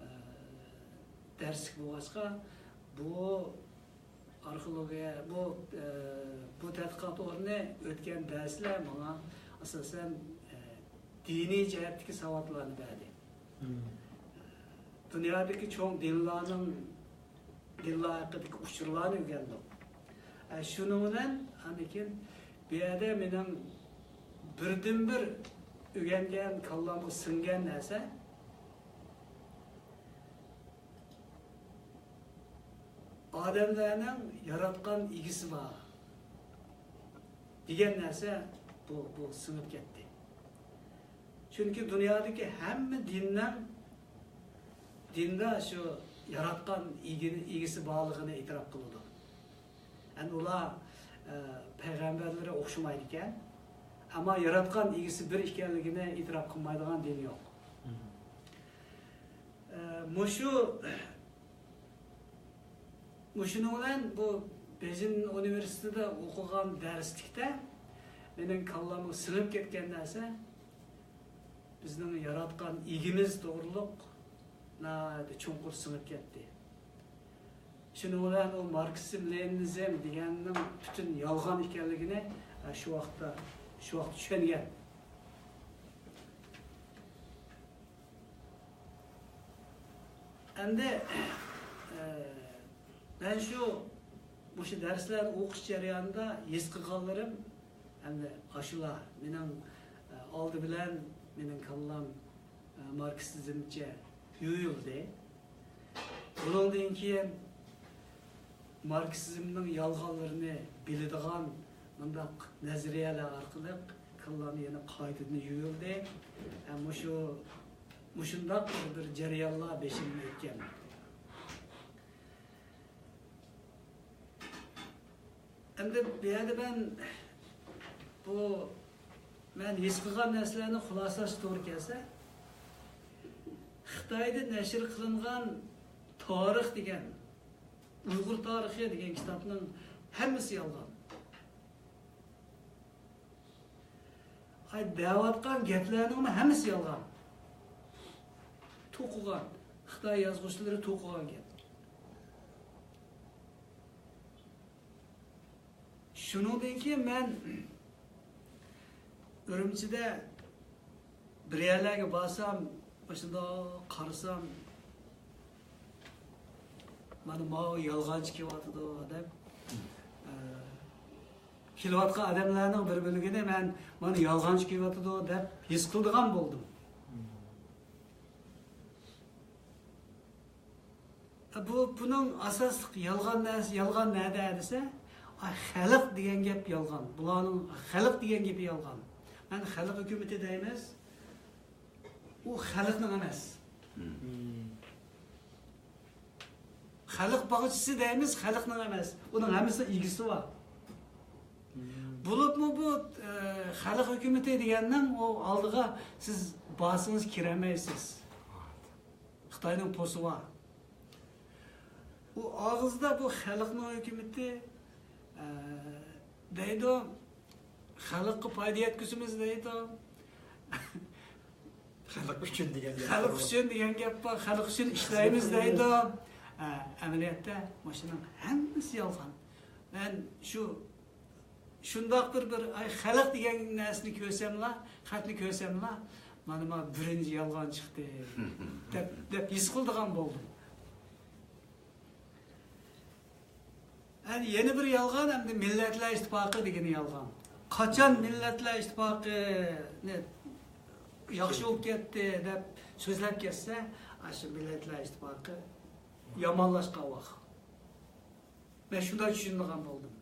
ئە، دەرسلىك بولغاچقا، بۇ ئارخېئولوگىيە بۇ، ئە، بۇ تەتقىقات ئورنى ئۆتكەن دەرسلەر ماڭا ئاساسەن، ئە، دىنىي جەھەتتىكى ساۋاتلارنى بەردى. دۇنيادىكى چوڭ دىنلارنىڭ، دىنلار ھەققىدىكى ئۇچۇرلارنى ئۆگەندۇق. ئە، شۇنىڭ بىلەن ئاندىن كېيىن بۇ يەردە مېنىڭ بىردىنبىر ئۆگەنگەن، كاللامغا سىڭگەن نەرسە، ئادەملەرنىڭ ياراتقان ئىگىسى بار دېگەن نەرسە بۇ، بۇ سىڭىپ كەتتى. چۈنكى دۇنيادىكى ھەممە دىننىڭ، دىندا شۇ ياراتقان ئىگە-، ئىگىسى بارلىقىنى ئېتىراپ قىلىدۇ. يەنى ئۇلار، ئە، پەيغەمبەرلىرى ئوخشىمايدىكەن، ئەمما ياراتقان ئىگىسى بىر ئىكەنلىكىنى ئېتىراپ قىلمايدىغان دىن يوق. ئە، مۇشۇ، مۇشۇنىڭ بىلەن بۇ بېيجىڭ ئۇنىۋېرسىتېتىدا ئوقۇغان دەرسلىكتە مېنىڭ كاللامغا سىڭىپ كەتكەن نەرسە، بىزنىڭ ياراتقان ئىگىمىز توغرۇلۇق ناھايىتى چوڭقۇر سىڭىپ كەتتى. شۇنىڭ بىلەن ئۇ ماركسىزم، لېنىنىزم دېگەننىڭ پۈتۈن يالغان ئىكەنلىكىنى، ئە، شۇ ۋاقىتتا، شۇ ۋاقىتتا چۈشەنگەن. ئەمدى، ئە، مەن شۇ، مۇشۇ دەرسلەرنى ئوقۇش جەريانىدا ھېس قىلغانلىرىم، ئەمدى ئاشۇلار مېنىڭ، ئە، ئالدى بىلەن مېنىڭ كاللام، ئە، ماركسىزمچە يۇيۇلدى. بۇنىڭدىن كېيىن ماركسىزمنىڭ يالغانلىرىنى بىلىدىغان مۇنداق نەزەرىيەلەر ئارقىلىق كاللام يەنە قايتىدىن يۇيۇلدى. ھەم مۇشۇ، مۇشۇنداق بىر جەريانلار بېشىمدىن ئۆتكەن. ئەمدى بۇ يەردە مەن بۇ، مەن ھېس قىلغان نەرسىلەرنى خۇلاسىلاشقا توغرا كەلسە، خىتايدا نەشر قىلىنغان تارىخ دېگەن، ئۇيغۇر تارىخى دېگەن كىتابنىڭ ھەممىسى يالغان. ئاي، دەۋاتقان گەپلەرنىڭمۇ ھەممىسى يالغان. توقۇغان، خىتاي يازغۇچىلىرى توقۇغان گەپ. شۇنىڭدىن كېيىن مەن ئۈرۈمچىدە بىر يەرلەرگە بارسام، مۇشۇنداق قارىسام، مانا ماۋۇ يالغانچى كېلىۋاتىدۇ دەپ، ئە، كېلىۋاتقان ئادەملەرنىڭ بىر بۆلىكىنى مەن مانا يالغانچى كېلىۋاتىدۇ دەپ ھېس قىلىدىغان بولدۇم. بۇ، بۇنىڭ ئاساسلىق يالغان نەرسە، يالغان نەدە دېسە، ئاي، خەلق دېگەن گەپ يالغان. بۇلارنىڭ خەلق دېگەن گېپى يالغان. مەن خەلق ھۆكۈمىتى دەيمىز، ئۇ خەلقنىڭ ئەمەس. خەلق باغچىسى دەيمىز، خەلقنىڭ ئەمەس. ئۇنىڭ ھەممىسىنىڭ ئىگىسى بار. بولۇپمۇ بۇ، ئە، خەلق ھۆكۈمىتى دېگەننىڭ ئۇ ئالدىغا سىز بارسىڭىز كىرەلمەيسىز. خىتاينىڭ پوسى بار. ئۇ ئاغزىدا بۇ خەلقنىڭ ھۆكۈمىتى، ئە، دەيدۇ، خەلققە پايدا يەتكۈزىمىز دەيدۇ. خەلق ئۈچۈن دېگەن گەپ خەلق بار. ئۈچۈن دېگەن گەپ بار، خەلق ئۈچۈن ئىشلەيمىز دەيدۇ. ئە، ئەمەلىيەتتە مۇشۇنىڭ ھەممىسى يالغان. مەن شۇ شۇنداق بىر، بىر، ئاي، خەلق دېگەن نەرسىنى كۆرسەملا، خەتنى كۆرسەملا، مانا، مانا بىرىنچى يالغان چىقتى دەپ، دەپ ھېس قىلىدىغان بولدۇم. ئەمدى يەنە بىر يالغان، ئەمدى مىللەتلەر ئىتتىپاقى دېگىنى يالغان. قاچان مىللەتلەر ئىتتىپاقىنى ياخشى بولۇپ كەتتى دەپ سۆزلەپ كەتسە، ئاشۇ مىللەتلەر ئىتتىپاقى يامانلاشقان ۋاقىت. مەن شۇنداق چۈشىنىدىغان بولدۇم.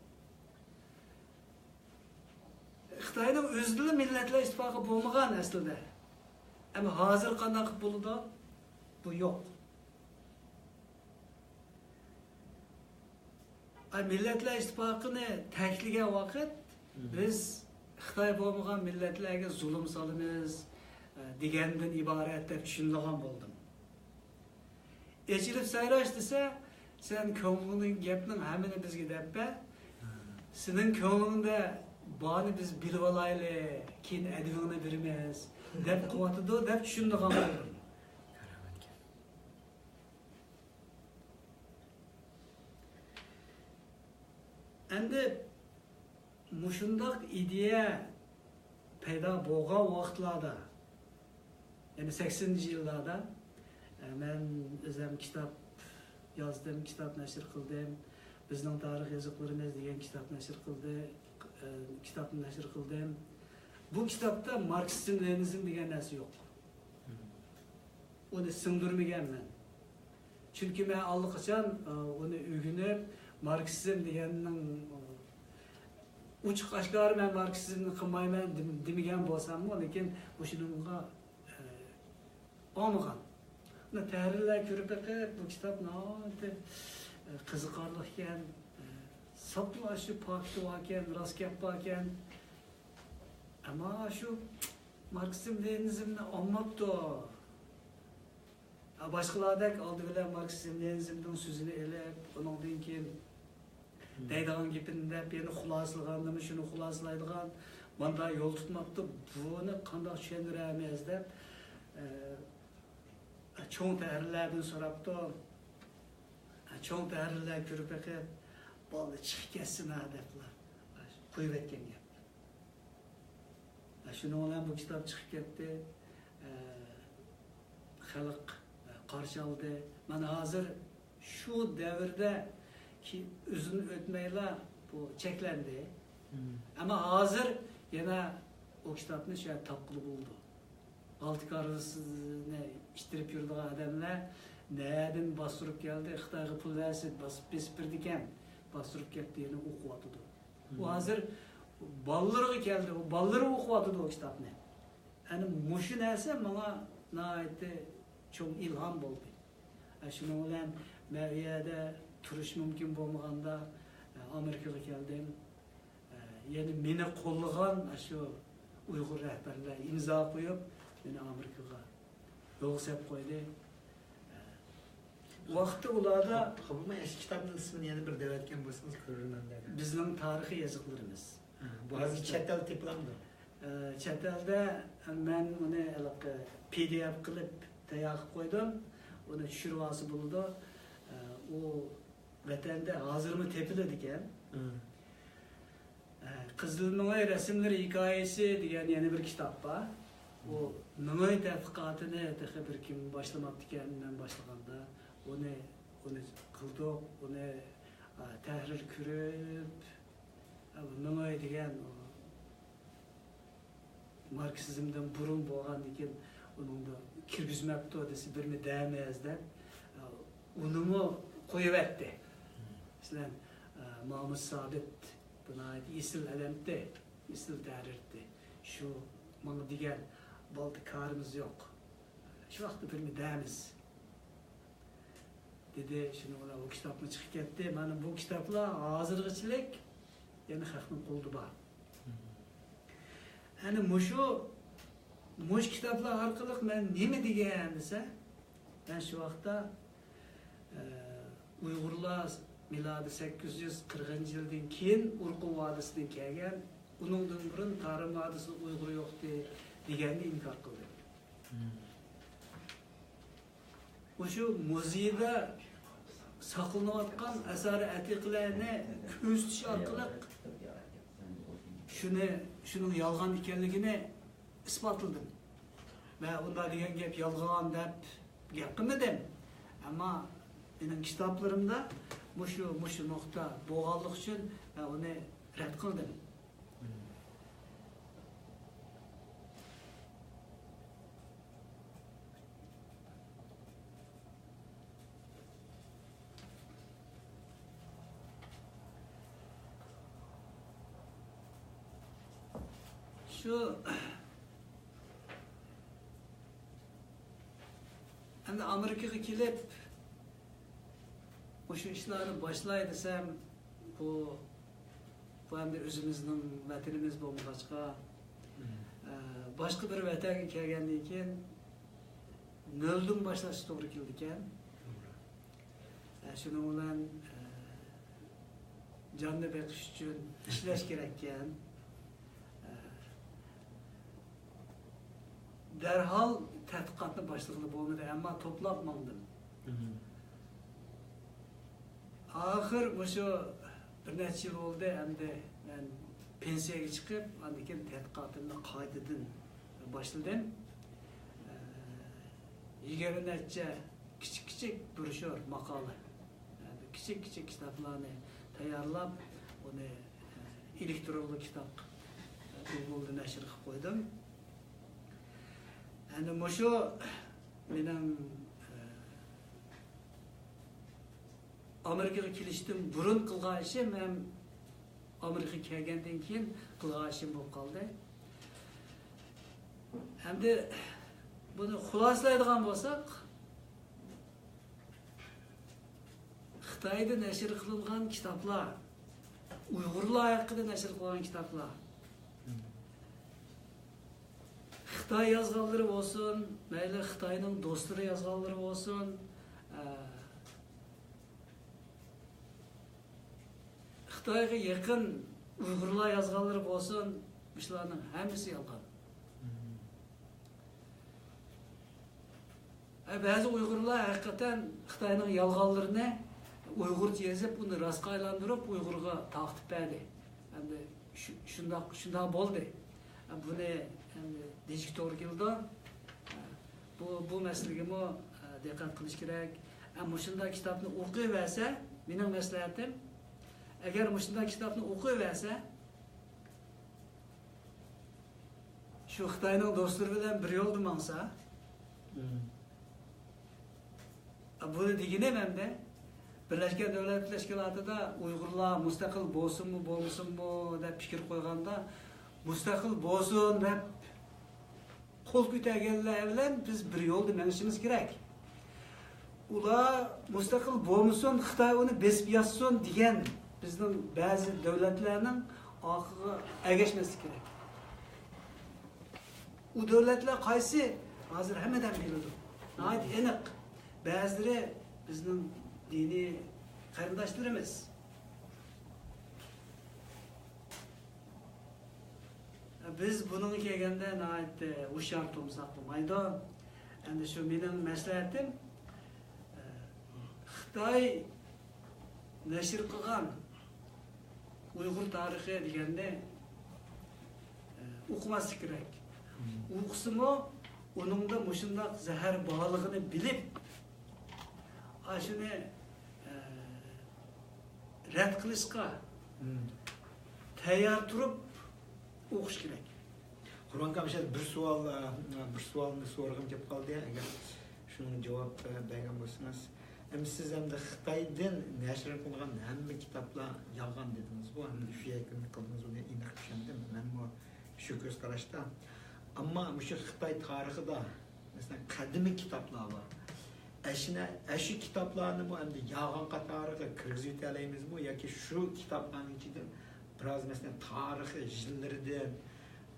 خىتاينىڭ ئۆزىدىلا مىللەتلەر ئىتتىپاقى بولمىغان ئەسلىدە. ئەمما ھازىر قانداق قىلىپ بولىدۇ؟ بۇ يوق. ئاي، مىللەتلەر ئىتتىپاقىنى تەكلىگەن ۋاقىت، بىز خىتاي بولمىغان مىللەتلەرگە زۇلۇم سالىمىز، ئە، دېگەندىن ئىبارەت دەپ چۈشىنىدىغان بولدۇم. ئېچىلىپ سايراش دېسە، سەن كۆڭلۈڭدىكى گەپنىڭ ھەممىنى بىزگە دەپ بەر. سېنىڭ كۆڭلۈڭدە بارنى بىز بىلىۋالايلى، كېيىن ئەدىۋىڭنى بېرىمىز، دەپ قىلىۋاتىدۇ، دەپ چۈشىنىدىغان بولدۇم. ئەمدى مۇشۇنداق ئىدىيە پەيدا بولغان ۋاقىتلاردا، يەنى سەكسىنىنچى يىللاردا، ئە، مەن ئۆزۈم كىتاب يازدىم، كىتاب نەشر قىلدىم. بىزنىڭ تارىخ يېزىقلىرىمىز دېگەن كىتاب نەشر قىلدى، ئە، كىتابنى نەشر قىلدىم. بۇ كىتابتا ماركسىزم، لېنىنىزم دېگەن نەرسە يوق. ئۇنى سىڭدۈرمىگەنمەن. چۈنكى مەن ئاللىقاچان، ئە، ئۇنى ئۆگىنىپ، ماركسىزم دېگەننىڭ، ئە، ئوچۇق ئاشكارا مەن ماركسىزمنى قىلمايمەن دېم-، دېمىگەن بولساممۇ، لېكىن مۇشۇنىڭغا، ئە، ئاڭلىغان. مۇنى تەھرىرلەر كۆرۈپ بېقىپ، بۇ كىتاب ناھايىتى، ئە، قىزىقارلىق ئىكەن، ئە، ساپلا شۇ پاكىتى باركەن، راست گەپ باركەن. ئەمما شۇ ماركسىزم، لېنىنىزمنى ئاڭلاپتۇ. باشقىلاردەك ئالدى بىلەن ماركسىزم، لېنىنىزمنىڭ سۆزىنى ئېلىپ، ئۇنىڭدىن كېيىن دەيدىغان گېپىنى دەپ، يەنە خۇلاسىلىغاندىمۇ شۇنى خۇلاسىلايدىغان، ماندا يول تۇتماپتۇ، بۇنى قانداق چۈشەندۈرەرمىز دەپ، ئە، چوڭ تەھرىرلەردىن سوراپتۇ. چوڭ تەھرىرلەر كۆرۈپ بېقىپ، بالىنى چىقىپ كەتسىنا دەپلا قويۇۋەتكەن گەپ. شۇنىڭ بىلەن بۇ كىتاب چىقىپ كەتتى. خەلق قارشى ئالدى. مانا ھازىر شۇ دەۋردە كى-، ئۇزۇن ئۆتمەيلا بۇ چەكلەندى. ئەمما ھازىر يەنە ئۇ كىتابنى شۇ يەردە تاپقىلى بولىدۇ. غالتە كارۋىسىنى ئىتتىرىپ يۈرىدىغان ئادەملەر نەدىن باستۇرۇپ كەلدى، خىتايغا پۇل بەرسە باس-، بېسىپ بېرىدىكەن، باستۇرۇپ كەپتۇ، يەنە ئوقۇۋاتىدۇ. ئۇ ھازىر بالىلىرىغا كەلدى، ئۇ بالىلىرى ئوقۇۋاتىدۇ ئۇ كىتابنى. ئەنە مۇشۇ نەرسە ماڭا ناھايىتى چوڭ ئىلھام بولدى. ئە، شۇنىڭ بىلەن مەن ئۇ يەردە تۇرۇش مۇمكىن بولمىغاندا، ئە، ئامېرىكىغا كەلدىم. ئە، يەنە مېنى قوللىغان ئاشۇ ئۇيغۇر رەھبەرلەر ئىمزا قويۇپ، مېنى ئامېرىكىغا يولغا سېلىپ قويدى. ئە، ۋاقتى ئۇلاردا خاپىماي، ئاشۇ كىتابنىڭ ئىسمىنى يەنە بىر دەۋەتكەن بولسىڭىز، كۆرۈرمەنلەر. بىزنىڭ تارىخىي يېزىقلىرىمىز. ھە، بۇ ھازىر چەت ئەلدە تېپىلامدۇ؟ ئە، چەت ئەلدە مەن ئۇنى ھېلىقى پى دى ئېف قىلىپ تەييار قىلىپ قويدۇم. ئۇنى چۈشۈرۈۋالسا بولىدۇ. ئە، ئۇ ۋەتەندە ھازىرمۇ تېپىلىدىكەن. ھە. ئە، قىزىل مېڭە رەسىملىرى ھېكايىسى دېگەن يەنە بىر كىتاب بار. ئۇ مېڭە تەتقىقاتىنى تېخى بىر كىم باشلىماپتىكەن، مەن باشلىغاندا. ئۇنى، ئۇنى قىلدۇق، ئۇنى، ئە، تەھرىر كۆرۈپ، ئە، مېڭە دېگەن ئۇ ماركسىزمدىن بۇرۇن بولغاندىكىن ئۇنىڭدا كىرگۈزمەپتۇ دېسە، بىرنى دەيمىز دەپ، ئۇنىمۇ قويۇۋەتتى. مەسىلەن، مامۇت سابىت، بۇ ناھايىتى ئېسىل ئادەمتى، ئېسىل تەھرىرتى. شۇ ماڭا دېگەن، بولدى، كارىمىز يوق. شۇ ۋاقىتتا بىرنى دەيمىز. دېدى، شۇنىڭ بىلەن ئۇ كىتابمۇ چىقىپ كەتتى. مانا بۇ كىتابلار ھازىرغىچىلىك يەنە خەقنىڭ قولىدا بار. ئەنە مۇشۇ، مۇشۇ كىتابلار ئارقىلىق مەن نېمە دېگەن دېسە، مەن شۇ ۋاقىتتا، ئە، ئۇيغۇرلار مىلادىي سەككىز يۈز قىرىقىنچى يىلدىن كېيىن ئورخۇن ۋادىسىدىن كەلگەن، ئۇنىڭدىن بۇرۇن تارىم ۋادىسىدا ئۇيغۇر يوقتى دېگەننى ئىنكار قىلدىم. مۇشۇ مۇزېيدا ساقلىنىۋاتقان ئاسارە ئەتىقىلەرنى كۆزىتىش ئارقىلىق شۇنى، شۇنىڭ يالغان ئىكەنلىكىنى ئىسپاتلىدىم. مەن ئۇنداق دېگەن گەپ يالغان دەپ گەپ قىلمىدىم. ئەمما مېنىڭ كىتابلىرىمدا مۇشۇ، مۇشۇ نۇقتا بولغانلىقى ئۈچۈن مەن ئۇنى رەت قىلدىم. شۇ ئەمدى ئامېرىكىغا كېلىپ، مۇشۇ ئىشلارنى باشلاي دېسەم، بۇ، بۇ ئەمدى ئۆزىمىزنىڭ ۋەتىنىمىز بولمىغاچقا، ئە، باشقا بىر ۋەتەنگە كەلگەندىن كېيىن نۆلدىن باشلاشقا توغرا كېلىدىكەن. ئە، شۇنىڭ بىلەن، ئە، جاننى بېقىش ئۈچۈن ئىشلەش كېرەككەن. ئە، دەرھال تەتقىقاتنى باشلىغىلى بولمىدى، ئەمما توپلاپ ماڭدىم. ئاخىر مۇشۇ بىر نەچچە يىل بولدى، ئەمدى مەن پېنسىيەگە چىقىپ، ئاندىن كېيىن تەتقىقاتىمنى قايتىدىن باشلىدىم. ئە، يىگىرمە نەچچە كىچىك-كىچىك بروشيۇر، ماقالە، ئە، كىچىك-كىچىك كىتابلارنى تەييارلاپ، ئۇنى، ئە، ئېلېكترونلۇق كىتاب، ئە، گوگولدا نەشر قىلىپ قويدۇم. ئەمدى مۇشۇ مېنىڭ، ئە، ئامېرىكىغا كېلىشتىن بۇرۇن قىلغان ئىشىم ھەم ئامېرىكىغا كەلگەندىن كېيىن قىلغان ئىشىم بولۇپ قالدى. ئەمدى بۇنى خۇلاسىلەيدىغان بولساق، خىتايدا نەشر قىلىنغان كىتابلار، ئۇيغۇرلار ھەققىدە نەشر قىلغان كىتابلار، خىتاي يازغانلىرى بولسۇن، مەيلى خىتاينىڭ دوستلىرى يازغانلىرى بولسۇن، ئە، خىتايغا يېقىن ئۇيغۇرلار يازغانلىرى بولسۇن، مۇشۇلارنىڭ ھەممىسى يالغان. ئە، بەزى ئۇيغۇرلار ھەقىقەتەن خىتاينىڭ يالغانلىرىنى ئۇيغۇرچە يېزىپ، ئۇنى راستقا ئايلاندۇرۇپ، ئۇيغۇرغا تارقىتىپ بەردى. ئەمدى شۇ-، شۇنداق، شۇنداق بولدى. بۇنى ئەمدى دېيىشكە توغرا كېلىدۇ. بۇ، بۇ مەسىلىگىمۇ، ئە، دىققەت قىلىش كېرەك. ئە، مۇشۇنداق كىتابنى ئوقۇيۋەرسە، مېنىڭ مەسلىھەتىم، ئەگەر مۇشۇنداق كىتابنى ئوقۇيۋەرسە، شۇ خىتاينىڭ دوستلىرى بىلەن بىر يولدا ماڭسا، بۇنى دېگىنىم ئەمدى، بىرلەشكەن دۆلەتلەر تەشكىلاتىدا ئۇيغۇرلار مۇستەقىل بولسۇنمۇ، بولمىسۇنمۇ دەپ پىكىر قويغاندا، مۇستەقىل بولسۇن دەپ قول كۆتەرگەنلەر بىلەن بىز بىر يولدا مېڭىشىمىز كېرەك. ئۇلار مۇستەقىل بولمىسۇن، خىتاي ئۇنى بېسىپ ياتسۇن دېگەن بىزنىڭ بەزى دۆلەتلەرنىڭ ئارقىغا ئەگەشمەسلىك كېرەك. ئۇ دۆلەتلەر قايسى؟ ھازىر ھەممە ئادەم بىلىدۇ. ناھايىتى ئېنىق. بەزىلىرى بىزنىڭ دىنىي قېرىنداشلىرىمىز. بىز بۇنىڭغا كەلگەندە ناھايىتى ھوشيار تۇرمىساق بولمايدۇ. ئەمدى شۇ مېنىڭ مەسلىھەتىم، خىتاي نەشر قىلغان ئۇيغۇر تارىخى دېگەننى، ئە، ئوقۇماسلىق كېرەك. ئوقۇسىمۇ، ئۇنىڭدا مۇشۇنداق زەھەر بارلىقىنى بىلىپ، ئاشۇنى، ئە، رەت قىلىشقا تەييار تۇرۇپ ئوقۇش كېرەك. قۇربان ئاكا، مۇشۇ بىر سوئال، بىر سوئالنى سورىغۇم كېلىپ قالدى، ئەگەر شۇنىڭغا جاۋاب بەرگەن بولسىڭىز. ئەمدى سىز ئەمدى خىتايدىن نەشر قىلىنغان ھەممە كىتابلار يالغان دېدىڭىزغۇ، ھەمدە شۇ يەكۈننى قىلدىڭىز، ئۇنى ئېنىق چۈشەندىم مەنمۇ شۇ كۆز قاراشتا. ئەمما مۇشۇ خىتاي تارىخىدا، مەسىلەن، قەدىمىي كىتابلار بار. ئەشۇنى، ئەشۇ كىتابلارنىمۇ ئەمدى يالغان قاتارىغا كىرگۈزۈۋېتەلەيمىزمۇ ياكى شۇ كىتابلارنىڭ ئىچىدىن بىراز، مەسىلەن، تارىخىي يىللىرىدىن،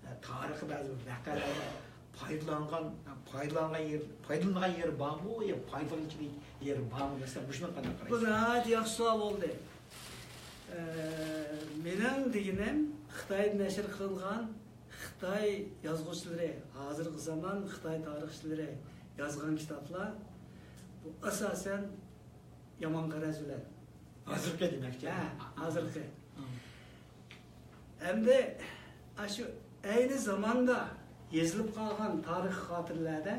ئە، تارىخىي بەزى بىر ۋەقەلەردىن پايدىلانغان، پايدىلانغان يېرى، پايدىلانغان يېرى بارمۇ يا پايدىلانغۇچىلىق يېرى بارمۇ؟ مەسىلەن، مۇشۇنى قانداق بۇ قارايسىز؟ ناھايىتى ياخشى سوئال بولدى. ئە، مېنىڭ دېگىنىم، خىتايدا نەشر قىلىنغان خىتاي يازغۇچىلىرى، ھازىرقى زامان خىتاي تارىخچىلىرى يازغان كىتابلار، بۇ ئاساسەن يامان غەرەز بىلەن. ھازىرقى دېمەكچى. ھە، ھازىرقى. ئەمدى ئاشۇ ئەينى زاماندا يېزىلىپ قالغان تارىخىي خاتىرىلەردە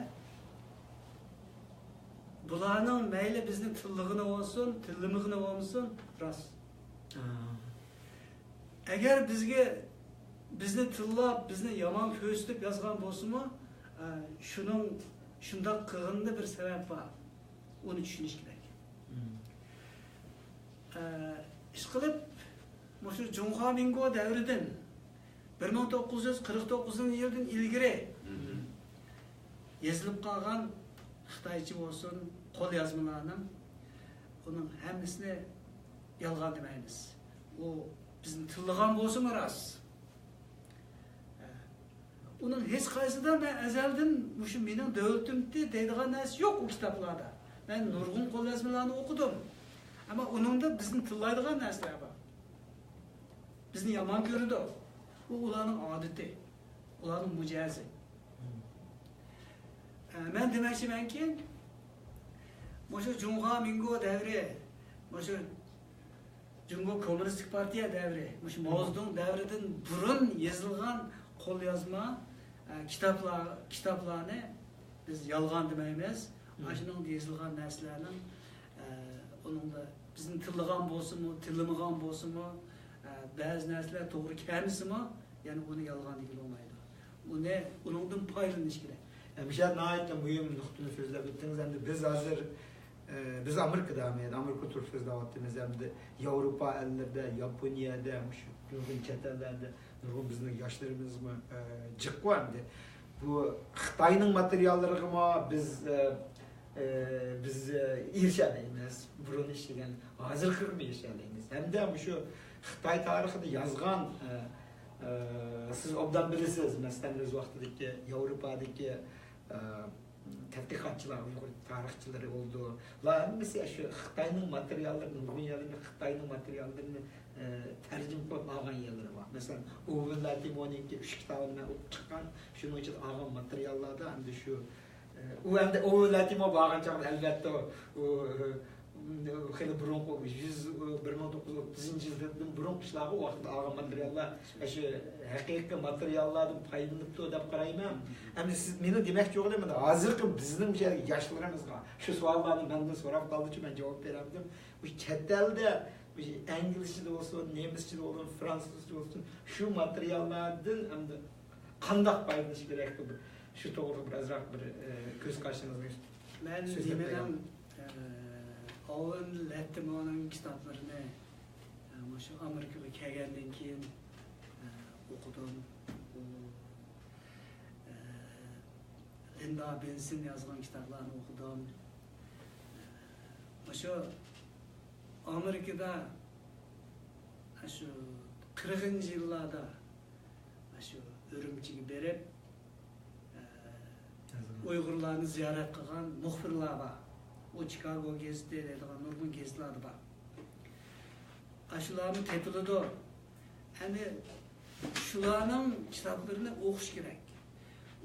بۇلارنىڭ مەيلى بىزنى تىللىغىنى بولسۇن، تىللىمىغىنى بولمىسۇن، راست. ئەگەر بىزگە، بىزنى تىللاپ، بىزنى يامان كۆرسىتىپ يازغان بولسىمۇ، ئە، شۇنىڭ، شۇنداق قىلغىنىدا بىر سەۋەب بار. ئۇنى چۈشىنىش كېرەك. ئە، ئىشقىلىپ، مۇشۇ جۇڭخۇا مىڭگو دەۋرىدىن، بىر مىڭ توققۇز يۈز قىرىق توققۇزىنچى يىلدىن ئىلگىرى يېزىلىپ قالغان خىتايچە بولسۇن، قوليازمىلارنىڭ، ئۇنىڭ ھەممىسىنى يالغان دېمەيمىز. ئۇ بىزنى تىللىغان بولسىمۇ راست. ئۇنىڭ ھېچقايسىدا مەن ئەزەلدىن مۇشۇ مېنىڭ دۆلىتىمتى دەيدىغان نەرسە يوق ئۇ كىتابلاردا. مەن نۇرغۇن قوليازمىلارنى ئوقۇدۇم. ئەمما ئۇنىڭدا بىزنى تىللايدىغان نەرسىلەر بار. بىزنى يامان كۆرىدۇ. ئۇ ئۇلارنىڭ ئادىتى، ئۇلارنىڭ مىجەزى. ئە، مەن دېمەكچىمەنكى، مۇشۇ جۇڭخۇا مىڭگو دەۋرى، مۇشۇ جۇڭگو كوممۇنىستىك پارتىيە دەۋرى، مۇشۇ ماۋزېدۇڭ دەۋرىدىن بۇرۇن يېزىلغان قوليازما، ئە، كىتابلار، كىتابلارنى بىز يالغان دېمەيمىز. مم. ئاشۇنىڭدا يېزىلغان نەرسىلەرنىڭ، ئە، ئۇنىڭدا بىزنى تىللىغان بولسىمۇ، تىللىمىغان بولسىمۇ، ئە، بەزى نەرسىلەر توغرا كەلمىسىمۇ، يەنە ئۇنى يالغان دېگىلى بولمايدۇ. ئۇنى، ئۇنىڭدىن پايدىلىنىش كېرەك. ھەمىشە ناھايىتى مۇھىم نۇقتىنى سۆزلەپ ئۆتتىڭىز. ئەمدى بىز ھازىر، ئە، بىز ئامېرىكىدا، ئامېرىكا تۇرۇپ سۆزلەۋاتىمىز. ئەمدى ياۋروپا ئەللىرىدە، ياپونىيەدە، مۇشۇ نۇرغۇن چەت ئەللەردە نۇرغۇن بىزنىڭ ياشلىرىمىزمۇ، ئە، جىققۇ ئەمدى. بۇ خىتاينىڭ ماتېرىياللىرىغىمۇ بىز، ئە، ئە، بىز، ئە، ئېرىشەلەيمىز. بۇرۇن ئىشلىگەن، ھازىرقىغىمۇ ئېرىشەلەيمىز. ھەمدە مۇشۇ خىتاي تارىخىدا يازغان، ئە، ئە، سىز ئوبدان بىلىسىز، مەسىلەن، ئۆز ۋاقتىدىكى ياۋروپادىكى، ئە، تەتقىقاتچىلار، ئۇيغۇر تارىخچىلىرى بولىدۇ. بۇلار ھەممىسى شۇ خىتاينىڭ ماتېرىياللىرىنى، نۇرغۇن يەرلەرنى خىتاينىڭ ماتېرىياللىرىنى، ئە، تەرجىمە قىلىپ ئالغان يەرلىرى بار. مەسىلەن، ئوۋېن لاتىمونىڭكى ئۈچ كىتابىنى مەن ئوقۇپ چىققان، شۇنىڭ ئىچىدە ئالغان ماتېرىياللاردا ئەمدى شۇ، ئە، ئۇ ئەمدى ئوۋېن لاتىمون بارغان چاغدا ئەلۋەتتە ئۇ، ئۇ، خېلى بۇرۇنقى، يۈز، بىر مىڭ توققۇز يۈز ئوتتۇزىنچى يىلدىن بۇرۇنقى ئىشلارغا ۋاقتىدا ئالغان ماتېرىياللار، ئاشۇ ھەقىقىي ماتېرىياللاردىن پايدىلىنىپتۇ دەپ قارايمەن. ئەمدى سىز، مېنىڭ دېمەكچى بولغىنىم، ھازىرقى بىزنىڭ مۇشۇ ياشلىرىمىزغا شۇ سوئاللارنى مەندىن سوراپ قالدىچۇ، مەن جاۋاب بېرەلمىدىم. بۇ چەت ئەلدە، بۇ ئىنگلىزچىدە بولسۇن، نېمىسچىدە بولسۇن، فرانسۇزچە بولسۇن، شۇ ماتېرىياللاردىن ئەمدى قانداق پايدىلىنىش كېرەك؟ شۇ توغرىلىق بىر ئازراق بىر، ئە، كۆز قارىشىڭىزنى مەن سۆزلەپ نېمىنىڭ، بېرىڭ. ئە، ئوۋېن لاتىموننىڭ كىتابلىرىنى، ئە، مۇشۇ ئامېرىكىغا كەلگەندىن كېيىن، ئە، ئوقۇدۇم. ئۇ، ئە، لىندا بېنسون يازغان كىتابلارنى ئوقۇدۇم. ئە، مۇشۇ ئامېرىكىدا ئاشۇ قىرىقىنچى يىللاردا ئاشۇ ئۈرۈمچىگە بېرىپ، ئە، ئۇيغۇرلارنى زىيارەت قىلغان مۇخبىرلار بار. ئۇ چىكاگو گېزىتى دەيدىغان نۇرغۇن گېزىتلەردە بار. ئاشۇلارمۇ تېپىلىدۇ. ئەمدى شۇلارنىڭ كىتابلىرىنى ئوقۇش كېرەك.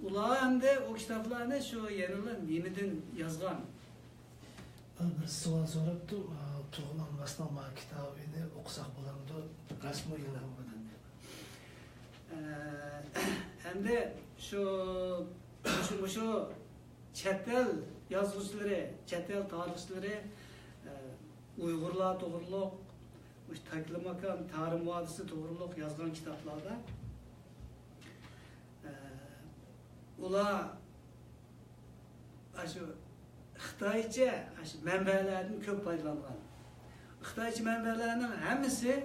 ئۇلار ئەمدى ئۇ كىتابلارنى شۇ يەنىلا نېمىدىن يازغان؟ بىر سوئال سوراپتۇ، تۇرغۇن ئالماسنىڭ ما كىتابىنى ئوقۇساق بولامدۇ؟ راستمۇ يالغانمۇ دەپ. ئە، ئەمدى شۇ، مۇشۇ، مۇشۇ چەت ئەل يازغۇچىلىرى، چەت ئەل تارىخچىلىرى، ئە، ئۇيغۇرلار توغرۇلۇق، مۇشۇ تاكلىماكان تارىم ۋادىسى توغرۇلۇق يازغان كىتابلاردا، ئە، ئۇلار ئاشۇ خىتايچە، ئاشۇ مەنبەلەردىن كۆپ پايدىلانغان. خىتايچە مەنبەلەرنىڭ ھەممىسى،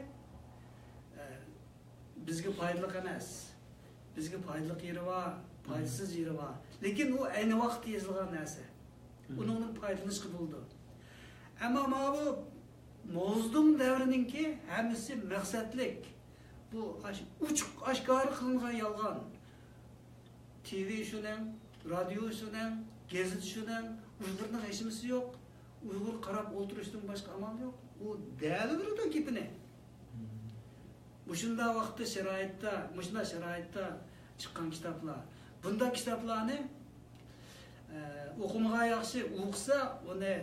ئە، بىزگە پايدىلىق ئەمەس. بىزگە پايدىلىق يېرى بار، پايدىسىز يېرى بار. لېكىن ئۇ ئەينى ۋاقىتتا يېزىلغان نەرسە. ئۇنىڭدىن پايدىلىنىشقا بولىدۇ. ئەمما ماۋۇ ماۋزېدۇڭ دەۋرىنىڭكى ھەممىسى مەقسەتلىك. بۇ ئاش-، ئوچۇق ئاشكارا قىلىنغان يالغان. تىۋى شۇنىڭ، رادىيو شۇنىڭ، گېزىت شۇنىڭ، ئۇيغۇرنىڭ ھېچنېمىسى يوق. ئۇيغۇر قاراپ ئولتۇرۇشتىن باشقا ئامال يوق. ئۇ دەيەلىۋېرىدۇ گېپىنى. مۇشۇنداق ۋاقىتتا، شارائىتتا، مۇشۇنداق شارائىتتا چىققان كىتابلار. بۇنداق كىتابلارنى، ئە، ئوقۇمىغان ياخشى، ئوقۇسا ئۇنى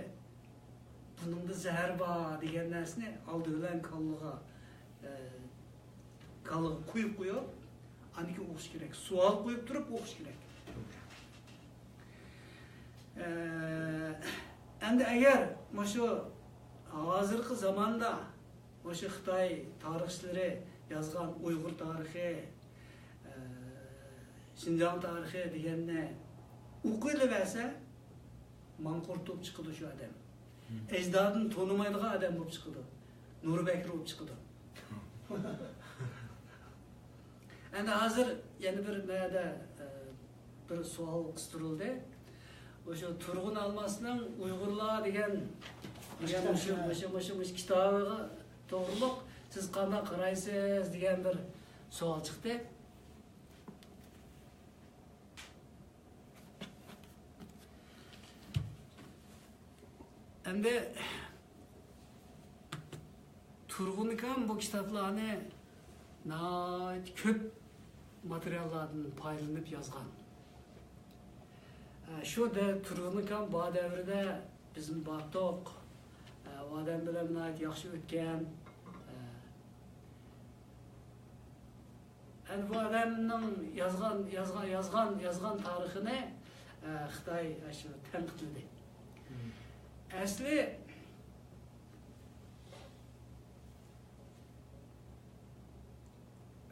بۇنىڭدا زەھەر بار دېگەن نەرسىنى ئالدى بىلەن كاللىغا، ئە، كاللىغا قويۇپ قويۇپ، ئاندىن كېيىن ئوقۇش كېرەك. سوئال قويۇپ تۇرۇپ ئوقۇش كېرەك. ئە، ئەمدى ئەگەر مۇشۇ ھازىرقى زاماندا مۇشۇ خىتاي تارىخچىلىرى يازغان ئۇيغۇر تارىخى، ئە، شىنجاڭ تارىخى دېگەننى ئوقۇۋېلىۋەرسە، ماڭقۇرت بولۇپ چىقىدۇ شۇ ئادەم. ئەجدادىنى تونۇمايدىغان ئادەم بولۇپ چىقىدۇ. نۇرى بەكرى بولۇپ چىقىدۇ. ئەمدى ھازىر يەنە بىر نەدە، ئە، بىر سوئال قىستۇرۇلدى. ئوشۇ تۇرغۇن ئالماسنىڭ ئۇيغۇرلار دېگەن، دېگەن مۇشۇ، مۇشۇ، مۇشۇ، مۇشۇ كىتابىغا توغرۇلۇق سىز قانداق قارايسىز دېگەن بىر سوئال چىقتى. ئەمدى تۇرغۇن ئاكام بۇ كىتابلارنى ناھايىتى كۆپ ماتېرىياللاردىن پايدىلىنىپ يازغان. ئە، شۇ دە-، تۇرغۇن ئاكام بار دەۋرىدە بىزمۇ بارتۇق. ئە، ئۇ ئادەم بىلەن ناھايىتى ياخشى ئۆتكەن. يەنى بۇ ئادەمنىڭ يازغان، يازغان، يازغان، يازغان تارىخىنى، ئە، خىتاي ئاشۇ تەنقىدلىدى. ئەسلى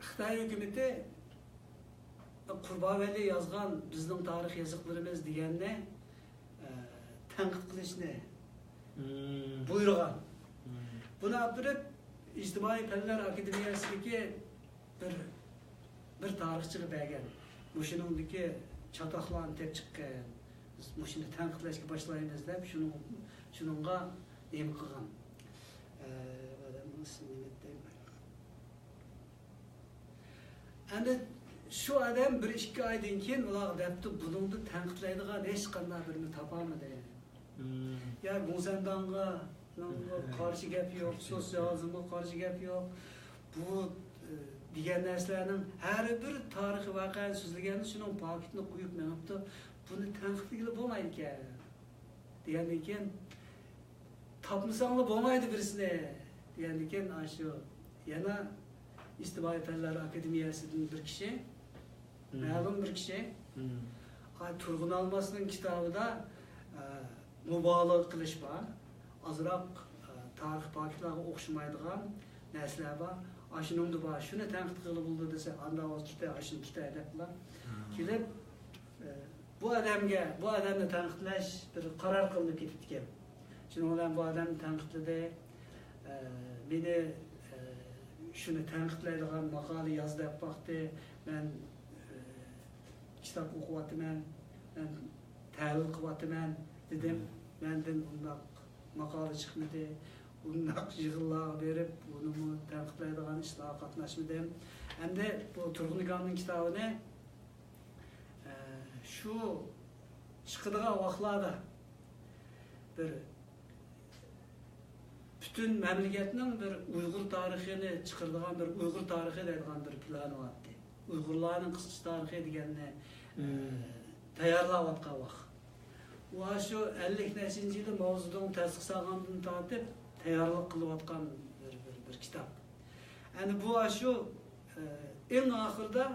خىتاي ھۆكۈمىتى قۇربان ۋەلى يازغان بىزنىڭ تارىخ يېزىقلىرىمىز دېگەننى، ئە، تەنقىد قىلىشنى بۇيرۇغان. بۇنى ئاپىرىپ ئىجتىمائىي پەنلەر ئاكادېمىيەسىدىكى بىر، بىر تارىخچىغا بەرگەن. مۇشۇنىڭدىكى چاتاقلارنى تېپىپ چىققىن. بىز مۇشۇنى تەنقىدلەشكە باشلايمىز دەپ شۇنىڭ، شۇنىڭغا نېمە قىلغان. ئە، ئادەمنىڭ ئىسمىنى نېمە دەيمەن؟ ئەمدى شۇ ئادەم بىر ئىككى ئايدىن كېيىن ئۇلارغا دەپتۇ، بۇنىڭدا تەنقىدلەيدىغان ھېچقانداق بىرنى تاپالمىدى. يا گۇڭسەنداڭغا، نىڭغا قارشى گەپ يوق، سوتسىيالىزمغا قارشى گەپ يوق. بۇ، ئە، دېگەن نەرسىلەرنىڭ ھەر بىر تارىخىي ۋەقەنى سۆزلىگەندە شۇنىڭ پاكىتىنى قويۇپ مېڭىپتۇ. بۇنى تەنقىدلىگىلى بولمايدىكەن. دېگەندىن كېيىن، تاپمىساڭلا بولمايدۇ بىرسىنى. دېگەندىن كېيىن، ئاشۇ يەنە ئىجتىمائىي پەنلەر ئاكادېمىيەسىدىن بىر كىشى، مەلۇم بىر كىشى، ئاي، تۇرغۇن ئالماسنىڭ كىتابىدا، ئە، مۇبالىغە قىلىش بار. ئازراق، ئە، تارىخ پاكىتلارغا ئوخشىمايدىغان نەرسىلەر بار. ئاشۇنىڭدا بار، شۇنى تەنقىد قىلغىلى بولىدۇ دېسە، ئانداق ۋاقىتتا ئاشۇنى تۇتاي دەپلا كېلىپ، ئە، بۇ ئادەمگە، بۇ ئادەمنى تەنقىدلەش بىر قارار قىلىنىپ كېتىپتىكەن. شۇنىڭ بىلەن بۇ ئادەمنى تەنقىدلىدى. ئە، مېنى، ئە، شۇنى تەنقىدلەيدىغان ماقالە ياز دەپ باقتى. مەن، ئە، كىتاب ئوقۇۋاتىمەن، مەن تەھلىل قىلىۋاتىمەن دېدىم. مەندىن ئۇنداق ماقالە چىقمىدى. ئۇنداق يىغىنلارغا بېرىپ، ئۇنىمۇ تەنقىدلەيدىغان ئىشلارغا قاتناشمىدىم. ئەمدى بۇ تۇرغۇن ئاكامنىڭ كىتابىنى، ئە، شۇ چىقىدىغان ۋاقىتلاردا بىر پۈتۈن مەملىكەتنىڭ بىر ئۇيغۇر تارىخىنى چىقىرىدىغان بىر ئۇيغۇر تارىخى دەيدىغان بىر پىلانى بارتتى. ئۇيغۇرلارنىڭ قىسقىچە تارىخى دېگەننى، ئە، تەييارلاۋاتقان ۋاقىت. ئۇ ئاشۇ ئەللىك نەچچىنچى يىلى ماۋزېدۇڭ تەستىق سالغاندىن تارتىپ تەييارلىق قىلىۋاتقان بىر، بىر، بىر كىتاب. ئەنە بۇ ئاشۇ، ئە، ئەڭ ئاخىرىدا،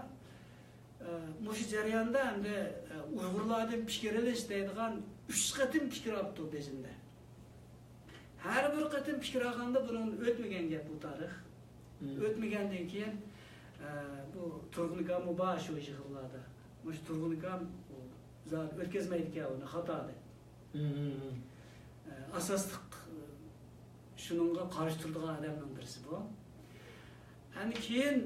ئە، مۇشۇ جەرياندا ئەمدى، ئە، ئۇيغۇرلاردىن پىكىر ئېلىش دەيدىغان ئۈچ قېتىم پىكىر ئاپتۇ بېيجىڭدا. ھەر بىر قېتىم پىكىر ئالغاندا بۇنىڭدىن ئۆتمىگەن گەپ بۇ تارىخ. ئۆتمىگەندىن كېيىن، ئە، بۇ تۇرغۇن ئاكاممۇ بار شۇ يىغىنلاردا. مۇشۇ تۇرغۇن ئاكام زادى ئۆتكۈزمەيدىكەن ئۇنى، خاتا دەپ. ئە، ئاساسلىق، ئە، شۇنىڭغا قارشى تۇرىدىغان ئادەمنىڭ بىرسى بۇ. ئەنە كېيىن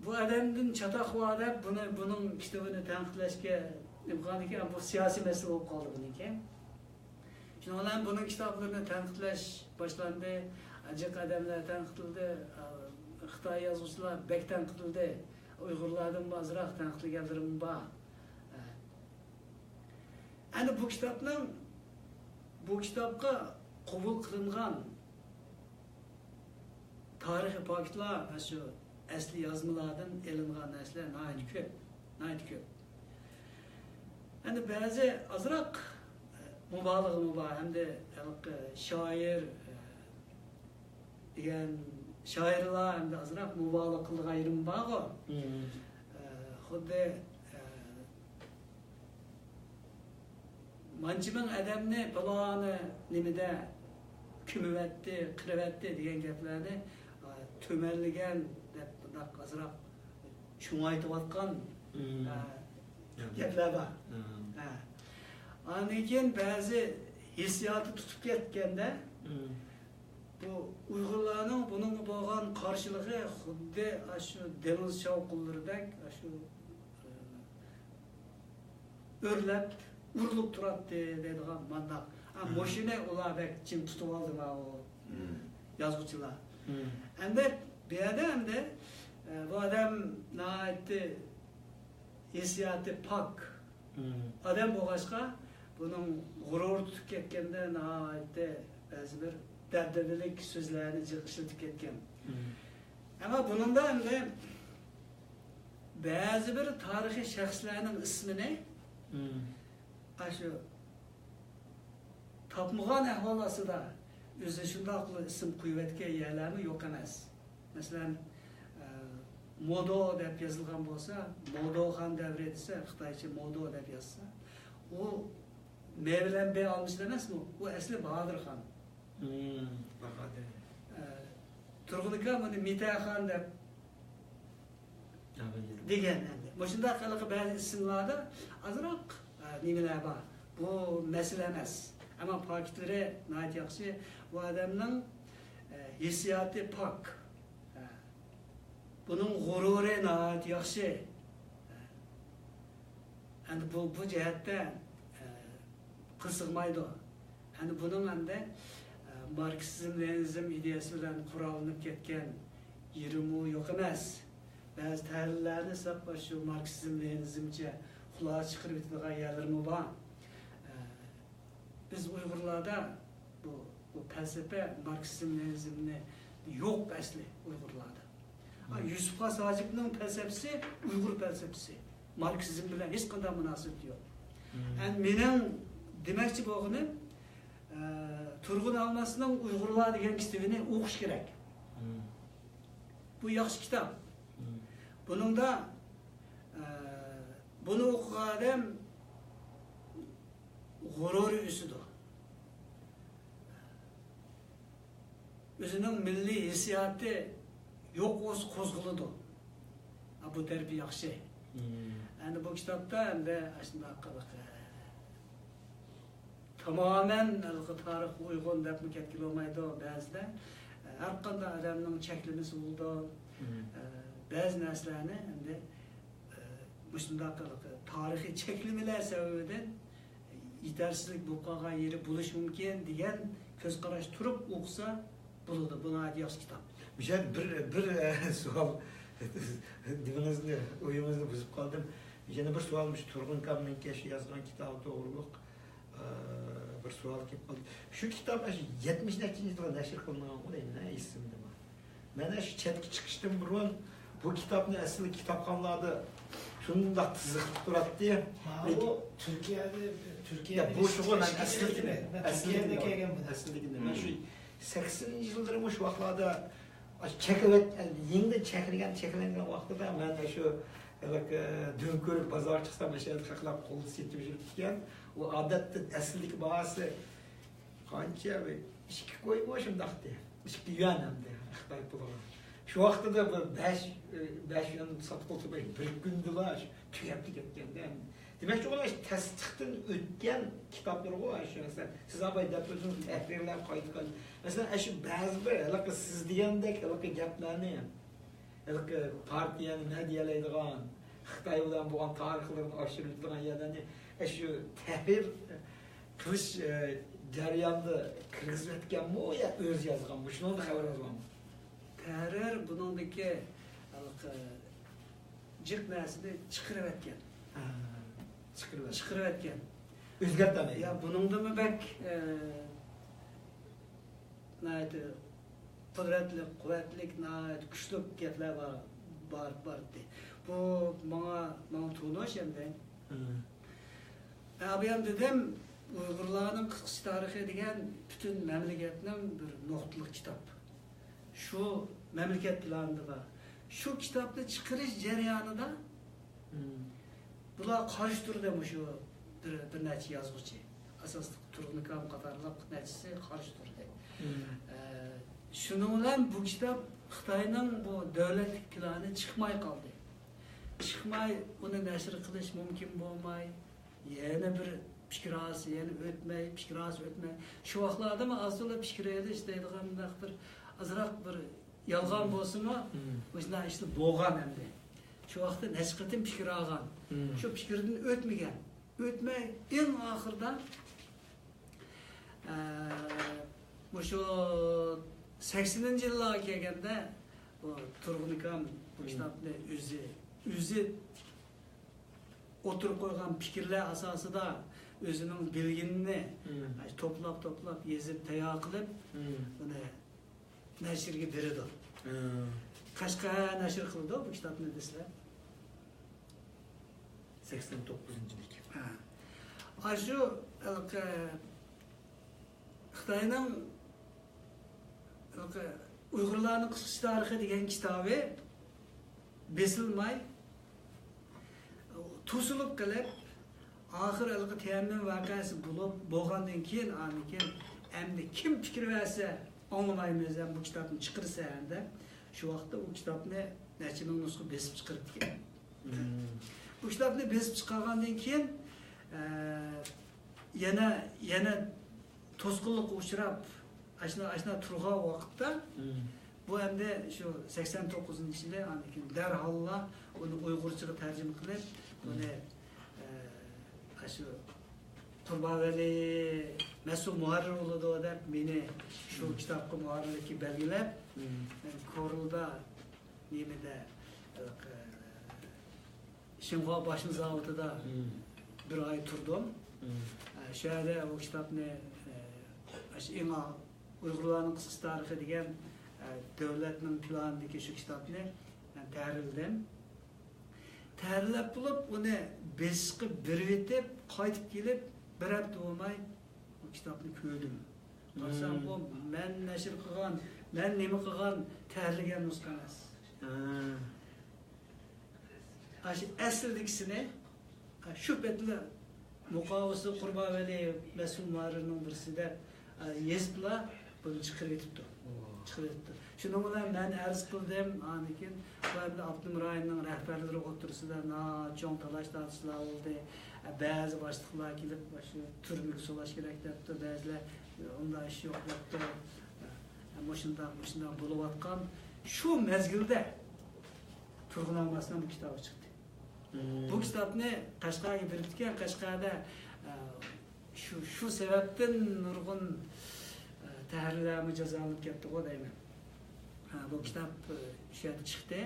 بۇ ئادەمدىن چاتاق بار دەپ بۇنى، بۇنىڭ كىتابىنى تەنقىدلەشكە نېمە قىلغاندىكىن، بۇ سىياسىي مەسىلە بولۇپ قالدى بۇنىڭكى. شۇنىڭ بىلەن بۇنىڭ كىتابلىرىنى تەنقىدلەش باشلاندى. جىق ئادەملەر تەنقىدلىدى. خىتاي يازغۇچىلار بەك تەنقىدلىدى. ئۇيغۇرلاردىنمۇ ئازراق تەنقىدلىگەنلىرىمۇ بار. ئەنە بۇ كىتابنىڭ، بۇ كىتابقا قوبۇل قىلىنغان تارىخىي پاكىتلار، مانا شۇ ئەسلى يازمىلاردىن ئېلىنغان نەرسىلەر ناھايىتى كۆپ، ناھايىتى كۆپ. ئەمدى بەزى ئازراق مۇبالىغىمۇ بار، ئەمدى ھېلىقى شائىر دېگەن شائىرلار ئەمدى ئازراق مۇبالىغە قىلىدىغان يېرىمۇ بارغۇ. خۇددى مانچە مىڭ ئادەمنى پالانى نېمىدە كۆمۈۋەتتى، قىرىۋەتتى دېگەن گەپلەرنى، ئا، تۆمەنلىگەن دەپ بۇنداق ئازراق چوڭايتىۋاتقان، ئا، گەپلەر بار. ھە. ئاندىن كېيىن بەزى ھېسسىياتى تۇتۇپ كەتكەندە، بۇ ئۇيغۇرلارنىڭ بۇنىڭغا بولغان قارشىلىقى خۇددى ئاشۇ دېڭىز شاۋقۇنلىرىدەك، ئاشۇ، ئۆرلەپ، ئۇرۇلۇپ تۇراتتى دەيدىغان مانداق. ھە، مۇشۇنى ئۇلار بەك جىم تۇتۇۋالدى ماۋۇ يازغۇچىلار. ئەمدى بۇ يەردە ئەمدى، ئە، بۇ ئادەم ناھايىتى ھېسسىياتى پاك ئادەم بولغاچقا، بۇنىڭ غۇرۇرى تۇتۇپ كەتكەندە ناھايىتى بەزى بىر دەبدەبىلىك سۆزلەرنى جىق ئىشلىتىپ كەتكەن. ئەمما بۇنىڭدا ئەمدى بەزى بىر تارىخىي شەخسلەرنىڭ ئىسمىنى ئاشۇ تاپمىغان ئەھۋال ئاستىدا ئۆزى شۇنداقلا ئىسىم قويۇۋەتكەن يەرلەرمۇ يوق ئەمەس. مەسىلەن، ئە، مودا دەپ يېزىلغان بولسا، مودا خان دەۋرى دېسە، خىتايچە مودا دەپ يازسا، ئۇ مې بىلەن بې ئالمىشىدۇ ئەمەسمۇ؟ ئۇ ئەسلى باھادىر خان. مم، باھادىر. ئە، تۇرغۇن ئاكا بۇنى مىتە خان دەپ دېگەن ئەمدى. مۇشۇنداق ھېلىقى بەزى ئىسىملاردا ئازراق، ئە، نېمىلەر بار. بۇ مەسىلە ئەمەس. ئەمما پاكىتلىرى ناھايىتى ياخشى. بۇ ئادەمنىڭ، ئە، ھېسسىياتى پاك. ئە، بۇنىڭ غۇرۇرى ناھايىتى ياخشى. ئە، ئەمدى بۇ، بۇ جەھەتتە، ئە، قىزىقمايدۇ. ئەمدى بۇنىڭ ئەمدى، ئە، ماركسىزم، لېنىنىزم ئىدىيەسى بىلەن قوراللىنىپ كەتكەن يېرىمۇ يوق ئەمەس. بەزى تەھلىللەرنى ساپ شۇ ماركسىزم، لېنىنىزمچە خۇلاسە چىقىرىپ ئېيتىدىغان يەرلىرىمۇ بار. ئە، بىز ئۇيغۇرلاردا بۇ، بۇ پەلسەپە، ماركسىزم، لېنىنىزمنى يوق ئەسلى ئۇيغۇرلاردا. ھە، مم. يۈسۈپ خاس ھاجىپنىڭ پەلسەپىسى ئۇيغۇر پەلسەپىسى. ماركسىزم بىلەن ھېچقانداق مۇناسىۋىتى يوق. مم. ئەمدى مېنىڭ دېمەكچى بولغىنىم، ئە، تۇرغۇن ئالماسنىڭ ئۇيغۇرلار دېگەن كىتابىنى ئوقۇش كېرەك. مم. بۇ ياخشى كىتاب. مم. بۇنىڭدا، ئە، بۇنى ئوقۇغان ئادەم غۇرۇرى ئۆسىدۇ. ئۆزىنىڭ مىللىي ھېسسىياتى يوق بولسا قوزغىلىدۇ. ھە، بۇ تەرىپى ياخشى. مم. ئەمدى بۇ كىتابتا ئەمدى ئاشۇنداق قىلىق، تامامەن ھېلىقى تارىخقا ئۇيغۇن دەپمۇ كەتكىلى بولمايدۇ بەزىدە. ھەر قانداق ئادەمنىڭ چەكلىمىسى بولىدۇ. مم. بەزى نەرسىلەرنى ئەمدى مۇشۇنداق تارىخىي چەكلىمىلەر سەۋەبىدىن يېتەرسىزلىك بولۇپ قالغان يېرى بولۇشى مۇمكىن دېگەن كۆز قاراش تۇرۇپ ئوقۇسا بولىدۇ. بۇ ناھايىتى ياخشى كىتاب. مۇشۇ يەردە بىر، بىر، ئە، سوئال، دېمىڭىزنى، ئويىڭىزنى بۇزۇپ قالدىم. يەنە بىر سوئال، مۇشۇ تۇرغۇن ئاكامنىڭكى شۇ يازغان كىتابى توغرۇلۇق، ئە، بىر سوئال كېلىپ قالدى. شۇ كىتاب ئاشۇ يەتمىش نەچچىنچى يىلدا نەشر قىلىنغانغۇ دەيمەن، ھە، ئېسىمدىمۇ. مەن شۇ چەتكە چىقىشتىن بۇرۇن بۇ كىتابنى ئەسلى كىتابخانىلاردا شۇنداق تىزىقلىق تۇراتتى. ماۋۇ لېكىن تۈركىيەدە، يا، تۈركىيەدە بوشىغۇ، مەن ئەسلىدىكىنى، مەن ئەسلىدىكىنى، تۈركىيەدە كەلگەن بۇ. ئەسلىدىكىنى. مەن شۇ سەكسىنىنچى يىللىرى مۇشۇ ۋاقىتلاردا چەكلەۋەت-، يېڭىدىن چەكلىگەن، چەكلەنگەن ۋاقتىدا مەن شۇ ھېلىقى دۆڭكۆۋرۈك بازارغا چىقسام، مەشەدە خەقلەر قولدا سېتىۋېلىپ كېتىدىكەن. ئۇ ئادەتتە ئەسلىدىكى باھاسى قانچە بىر ئىككى كويغۇ شۇنداقتى. ئىككى يۈەن ئەمدى خىتاي پۇلىغا. شۇ ۋاقتىدا بىر بەش، بەش يۈەن ساتقىلى تۇرماي بىر كۈندىلا شۇ تۈگەپ كەتكەندە. دېمەكچى، ئۇلار تەستىقتىن ئۆتكەن كىتابلىرىغۇ شۇ، مەسىلەن، سىز ئاپاي دەپ ئۆزىڭىز تەھرىرلەپ قايتقان. مەسىلەن، ئاشۇ بەزى بىر ھېلىقى سىز دېگەندەك ھېلىقى گەپلەرنى ھېلىقى پارتىيەنى مەدھىيەلەيدىغان، خىتاي بىلەن بولغان تارىخلىرىنى ئاشۇرۇۋېتىدىغان يەرلەرنى، ئە، شۇ تەھرىر قىلىش، ئە، جەريانىدا كىرگۈزۈۋەتكەنمۇ يا ئۆزى يازغانمۇ؟ شۇنىڭدا خەۋىرىڭىز بارمۇ؟ تەھرىر بۇنىڭدىكى ھېلىقى جىق نەرسىنى چىقىرىۋەتكەن. ھە، چىقىرىۋەتكەن. چىقىرىۋەتكەن. ئۆزگەرتەلمەيدۇ. يا، بۇنىڭدىمۇ بەك، ئە، ناھايىتى قۇدرەتلىك، قۇۋۋەتلىك، ناھايىتى كۈچلۈك گەپلەر بار، بار، بار ئىدى. بۇ ماڭا، ماڭا تونۇش ئەمدى. مم. ئە، بۇ يەردە دېدىم، ئۇيغۇرلارنىڭ قىسقىچە تارىخى دېگەن پۈتۈن مەملىكەتنىڭ بىر نۇقتىلىق كىتاب. شۇ مەملىكەت پىلانىدا بار. شۇ كىتابنى چىقىرىش جەريانىدا مم. بۇلار قارشى تۇردى، مۇشۇ بىر، بىر نەچچە يازغۇچى. ئاساسلىق تۇرغۇن ئاكام قاتارلىق نەچچىسى قارشى تۇردى. مم. ئە، شۇنىڭ بىلەن بۇ كىتاب خىتاينىڭ بۇ دۆلەتلىك پىلانى چىقماي قالدى. چىقماي، ئۇنى نەشر قىلىش مۇمكىن بولماي، يەنە بىر پىكىر ھاسىل، يەنە ئۆتمەي، پىكىر ھاسىل ئۆتمەي. شۇ ۋاقىتلاردىمۇ ئاز تولا پىكىر ئېلىش دەيدىغان مۇنداق بىر ئازراق بىر يالغان بولسىمۇ، مم. مۇشۇنداق ئىشلار بولغان ئەمدى. شۇ ۋاقىتتا نەچچە قېتىم پىكىر ئالغان. مم. شۇ پىكىردىن ئۆتمىگەن. ئۆتمەي، ئەڭ ئاخىرىدا، ئە، مۇشۇ سەكسىنىنچى يىللارغا كەلگەندە، بۇ تۇرغۇن ئاكام بۇ مم. كىتابنى ئۆزى، ئۆزى ئوتتۇرىغا قويغان پىكىرلەر ئاساسىدا ئۆزىنىڭ بىلگىنىنى مم. توپلاپ، توپلاپ، يېزىپ، تەييار قىلىپ، مم. بۇنى نەشرگە بېرىدۇ. ھە. قەشقەر نەشر قىلىدۇ بۇ كىتابنى دەسلەپ. سەكسەن توققۇزىنچى يىلدىكى. ھە. ئاشۇ ھېلىقى خىتاينىڭ ھېلىقى ئۇيغۇرلارنىڭ قىسقىچە تارىخى دېگەن كىتابى بېسىلماي، توسۇلۇپ قېلىپ، ئاخىر ھېلىقى تيەنئەنمېن ۋەقەسى بولۇپ، بولغاندىن كېيىن، ئاندىن كېيىن ئەمدى كىم پىكىر بەرسە ئاڭلىمايمىز، ھەم بۇ كىتابنى چىقىرىسەن دەپ، شۇ ۋاقىتتا ئۇ كىتابنى نەچچە مىڭ نۇسخا بېسىپ چىقىرىپتىكەن. بۇ كىتابنى بېسىپ چىقارغاندىن كېيىن، ئە، يەنە، يەنە توسقۇنلۇققا ئۇچراپ، ئاشۇنداق، ئاشۇنداق تۇرغان ۋاقىتتا، بۇ ئەمدى شۇ سەكسەن توققۇزىنچى يىلى، ئاندىن كېيىن دەرھاللا ئۇنى ئۇيغۇرچىغا تەرجىمە قىلىپ، ئۇنى، ئە، ئاشۇ قۇربانۋەلى مەسئۇل مۇھەررىر بولىدۇ دەپ، مېنى شۇ كىتابقا مۇھەررىرلىككە بەلگىلەپ، مەن كورلىدا، نېمىدە، ئە، شىنخۇا باشما زاۋۇتىدا بىر ئاي تۇردۇم. ئە، شۇ يەردە ئۇ كىتابنى، ئە، ئاشۇ ئېڭى ئۇيغۇرلارنىڭ قىسقىچە تارىخى دېگەن، ئە، دۆلەتنىڭ پىلانىدىكى شۇ كىتابنى مەن تەھرىرلىدىم. تەھرىرلەپ بولۇپ، ئۇنى بېسىشقا بېرىۋېتىپ، قايتىپ كېلىپ، بىر ھەپتە بولماي ئۇ كىتابنى كۆردۈم. قارىسام، بۇ مەن نەشر قىلغان، مەن نېمە قىلغان، تەھرىرلىگەن نۇسخا ئەمەس. ئاشۇ ئەسلىدىكىسىنى، شۇ پېتىلا مۇقاۋىسى قۇربانۋەلى مەسئۇل مۇھەررىرنىڭ بىرسى دەپ، يېزىپلا بۇنى چىقىرىۋېتىپتۇ. چىقىرىۋېتىپتۇ. شۇنىڭ بىلەن مەن ئەرز قىلدىم. ئاندىن كېيىن بۇ ئەمدى ئاپتونوم رايوننىڭ رەھبەرلىرى ئوتتۇرىسىدا ناھايىتى چوڭ تالاش-تارتىشلار بولدى. بەزى باشلىقلار كېلىپ، مۇشۇ تۈرمىگە سولاش كېرەك دەپتۇ، بەزىلەر ئۇنداق ئىش يوق دەپتۇ. مۇشۇنداق، مۇشۇنداق بولۇۋاتقان شۇ مەزگىلدە تۇرغۇن ئالماسنىڭ بۇ كىتابى چىقتى. بۇ كىتابنى قەشقەرگە بېرىپتىكەن، قەشقەردە، ئە، شۇ، شۇ سەۋەبتىن نۇرغۇن، ئە، تەھرىرلەرمۇ جازالىنىپ كەتتىغۇ دەيمەن. ئە، بۇ كىتاب، ئە، شۇ يەردە چىقتى.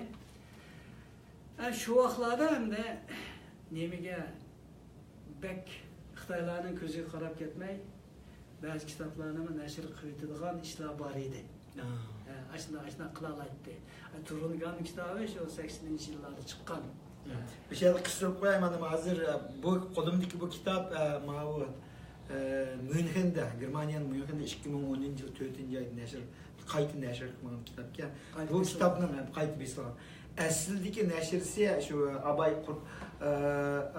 ئە، شۇ ۋاقىتلاردا ئەمدى نېمىگە بەك خىتايلارنىڭ كۆزىگە قاراپ كەتمەي، بەزى كىتابلارنىمۇ نەشر قىلىۋېتىدىغان ئىشلار بار ئىدى. ئا. ئە، ئاشۇنداق، ئاشۇنداق قىلالايتتى. ئە، تۇرغۇن ئاكامنىڭ كىتابى شۇ سەكسىنىنچى يىللاردا چىققان. مم. بۇ يەردە قىستۇرۇپ قوياي، مانا ھازىر، ئە، بۇ قولۇمدىكى بۇ كىتاب، ئە، ماۋۇ، ئە، ميۇنخېندا، گېرمانىيەنىڭ ميۇنخېندا ئىككى مىڭ ئونىنچى يىل تۆتىنچى ئايدا نەشر، قايتا نەشر قىلىنغان كىتابكەن. قايتا بۇ بېسىلغان. كىتابنىڭ، ئە، قايتا بېسىلغان. ئەسلىدىكى نەشرىسى شۇ ئاباي قۇر-، ئە،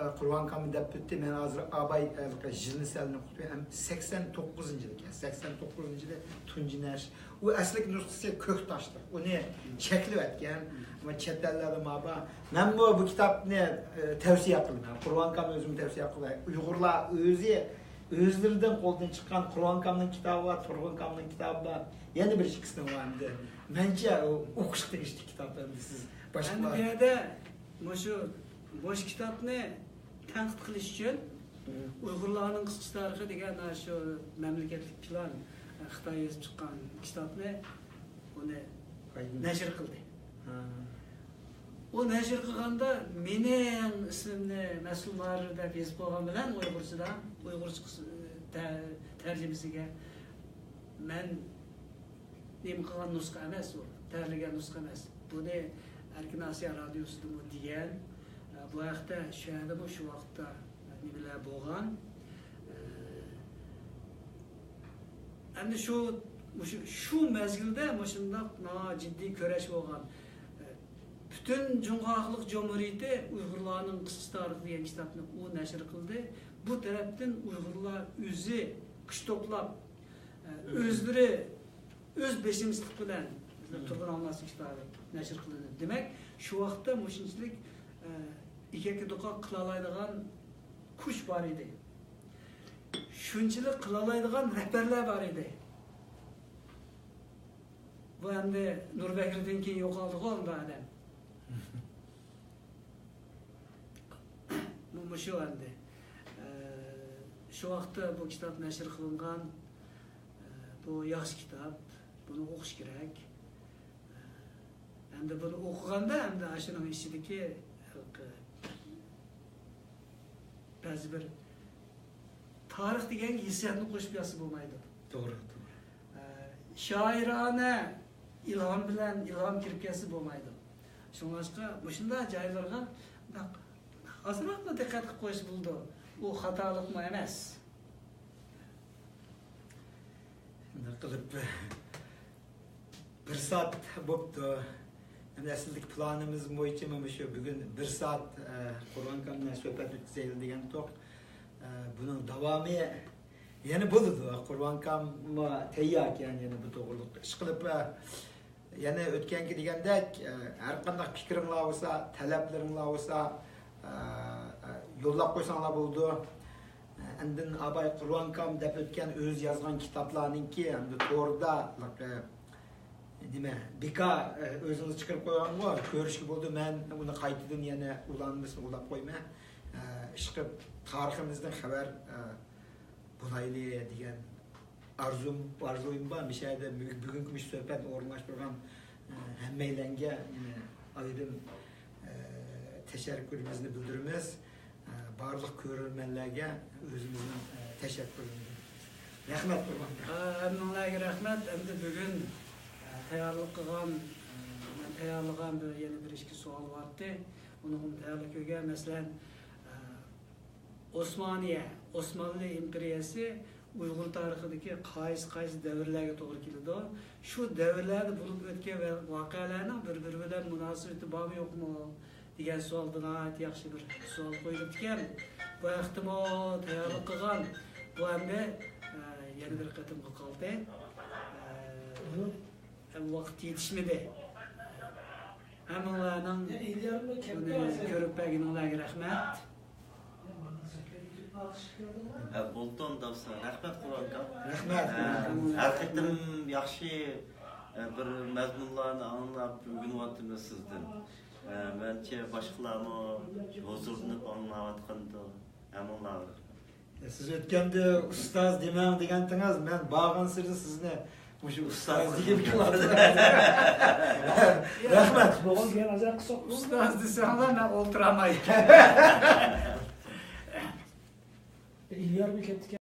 ئە، قۇربان ئاكامنى دەپ ئۆتتى. مەن ھازىر ئاباي، ئە، يىلنى سەل نوقۇتۇپ ھەم سەكسەن توققۇزىنچى يىل ئىكەن. سەكسەن توققۇزىنچى يىلى تۇنجى نەشر. ئۇ ئەسلىكى نۇسخىسى كۆك تاشلىق. ئۇنى چەكلىۋەتكەن. ئەمما چەت ئەللەردە ما بار. مەنمۇ بۇ كىتابنى، ئە، تەۋسىيە قىلىمەن. قۇربان ئاكام ئۆزۈم تەۋسىيە قىلىمەن. ئۇيغۇرلار ئۆزى، ئۆزلىرىدىن قولدىن چىققان قۇربان ئاكامنىڭ كىتابى بار، تۇرغۇن ئاكامنىڭ كىتابى بار. يەنە بىر ئىككىسىنىڭ بار ئەمدى. مەنچە ئۇ ئوقۇشقا تېگىشلىك كىتاب ئەمدى سىز باشقىلار. ئەمدى بۇ يەردە مۇشۇ بوش كىتابنى تەنقىد قىلىش ئۈچۈن ئۇيغۇرلارنىڭ قىسقىچە تارىخى دېگەن شۇ مەملىكەتلىك پىلان، خىتاي يېزىپ چىققان كىتابنى ئۇنى نەشر قىلدى. ھا. ئۇ نەشر قىلغاندا مېنىڭ ئىسمىمنى مەسئۇل مۇھەررىر دەپ يېزىپ قويغان بىلەن ئۇيغۇرچىدا، ئۇيغۇرچە قىس-، تە-، تەرجىمىسىگە مەن نېمە قىلغان نۇسخا ئەمەس ئۇ، تەرلىگەن نۇسخا ئەمەس. بۇنى ئەركىن ئاسىيا رادىيوسىدىمۇ دېگەن. بۇ ھەقتە شۇ يەردىمۇ شۇ ۋاقىتتا نېمىلەر بولغان. ئەمدى شۇ، مۇشۇ، شۇ مەزگىلدە مۇشۇنداق ناھايىتى جىددىي كۈرەش بولغان. پۈتۈن جۇڭخۇا خەلق جۇمھۇرىيىتى ئۇيغۇرلارنىڭ قىسقىچە تارىخى دېگەن كىتابنى ئۇ نەشر قىلدى. بۇ تەرەپتىن ئۇيغۇرلار ئۆزى كۈچ توپلاپ، ئۆزلىرى ئۆز بېشىمچىلىق بىلەن بىزنىڭ تۇرغۇن ئالماسنىڭ كىتابى نەشر قىلىندى. دېمەك، شۇ ۋاقىتتا مۇشۇنچىلىك، ئە، ئېكەككە دوقا قىلالايدىغان كۈچ بار ئىدى. شۇنچىلىك قىلالايدىغان رەھبەرلەر بار ئىدى. بۇ ئەمدى نۇر بەكرىدىن كېيىن يوقالدىغۇ ئۇنداق ئادەم. مۇ-، مۇشۇ ئەمدى. ئە، شۇ ۋاقىتتا بۇ كىتاب نەشر قىلىنغان. ئە، بۇ ياخشى كىتاب. بۇنى ئوقۇش كېرەك. ئە، ئەمدى بۇنى ئوقۇغاندا ئەمدى ئاشۇنىڭ ئىچىدىكى، ئە، بەزى بىر تارىخ دېگەنگە ھېسسىياتنى قوشۇپ يازسا بولمايدۇ. توغرا، توغرا. ئە، شائىرانە ئىلھام بىلەن ئىلھام كىرىپ كەتسە بولمايدۇ. شۇڭلاشقا مۇشۇنداق جايلارغا ئازراقلا دىققەت قىلىپ قويسا بولىدۇ. ئۇ خاتالىقمۇ ئەمەس. شۇنداق قىلىپ بىر سائەت بوپتۇ. ئەسلىدىكى پىلانىمىز بويىچە مانا شۇ بۈگۈن بىر سائەت، ئە، قۇربان ئاكام بىلەن سۆھبەت ئۆتكۈزەيلى دېگەنتۇق. ئە، بۇنىڭ داۋامى يەنە بولىدۇ. قۇربان ئاكاممۇ تەيياركەن يەنە بۇ توغرۇلۇق ئىش قىلىپ، ئە، يەنە ئۆتكەنكى دېگەندەك، ئە، ھەر قانداق پىكرىڭلار بولسا، تەلەپلىرىڭلار بولسا، ئە، ئە، يوللاپ قويساڭلار بولىدۇ. ئە، ئاندىن ئاباي قۇربان ئاكام دەپ ئۆتكەن ئۆزى يازغان كىتابلارنىڭكى ھەمدە توردا، ئە، نېمە، بىكار، ئە، ئۆزىڭىز چىقىرىپ قويغانغۇ، كۆرۈشكە بولىدۇ. مەن ئۇنى قايتىدىن يەنە ئۇلانمىسىنى ئۇلاپ قويىمەن. ئە، ئىشقىلىپ تارىخىمىزدىن خەۋەر، ئە، بولايلى دېگەن ئارزۇم، ئارزۇيۇم بار. مۇشۇ يەردە بۈ-، بۈگۈنكى مۇشۇ سۆھبەتنى ئورۇنلاشتۇرغان، ئە، ھەممەيلەنگە، ئە، ئايرىم، ئە، تەشەككۈرىمىزنى بىلدۈرىمىز. ئە، بارلىق كۆرۈرمەنلەرگە ئۆزىمىزنىڭ، ئە، تەشەككۈرىمىزنى بىلدۈرىمىز. رەھمەت، قۇربان. ئە، ھەممىڭلارگە رەھمەت. ئەمدى بۈگۈن، ئە، تەييارلىق قىلغان، ئە، مەن تەييارلىغان بىر، يەنە بىر ئىككى سوئال بارتى. ئۇنىڭغىمۇ تەييارلىق كۆرگەن. مەسىلەن، ئە، ئوسمانىيە، ئوسمانلى ئىمپېرىيەسى ئۇيغۇر تارىخىدىكى قايسى، قايسى دەۋرلەرگە توغرا كېلىدۇ؟ شۇ دەۋرلەردە بولۇپ ئۆتكەن ۋە-، ۋەقەلەرنىڭ بىر-بىرى بىلەن مۇناسىۋىتى بارمۇ، يوقمۇ دېگەن سوئالغا ناھايىتى ياخشى بىر سوئال قويۇلۇپتىكەن. بۇ ھەقتىمۇ تەييارلىق قىلغان. بۇ ئەمدى، ئە، يەنە بىر قېتىمغا قالدى. ئە، ۋاقىت يېتىشمىدى. ھەممىڭلارنىڭ بۇنى كۆرۈپ بەرگىنىڭلارغا رەھمەت. ھە، بولدى ئۇنداقسا. رەھمەت، قۇربان ئاكا. رەھمەت. ھە، ھەر قېتىم ياخشى، ئە، بىر مەزمۇنلارنى ئاڭلاپ ئۆگىنىۋاتىمىز سىزدىن. ئە، مەنچە باشقىلارمۇ ھۇزۇرلىنىپ ئاڭلاۋاتقانىدى. ھەممىڭلارغا رەھمەت. سىز ئۆتكەندە ئۇستاز دېمەڭ دېگەنتىڭىز، مەن بارغانسېرى سىزنى مۇشۇ ئۇستاز دېگۈم كېلىۋاتىدۇ. رەھمەت. بولغان گەپ ئازراق قىلساق. ئۇستاز دېسەڭلار، مەن ئولتۇرالمايمەن. ئېلىيارمۇ كەپتىكەن.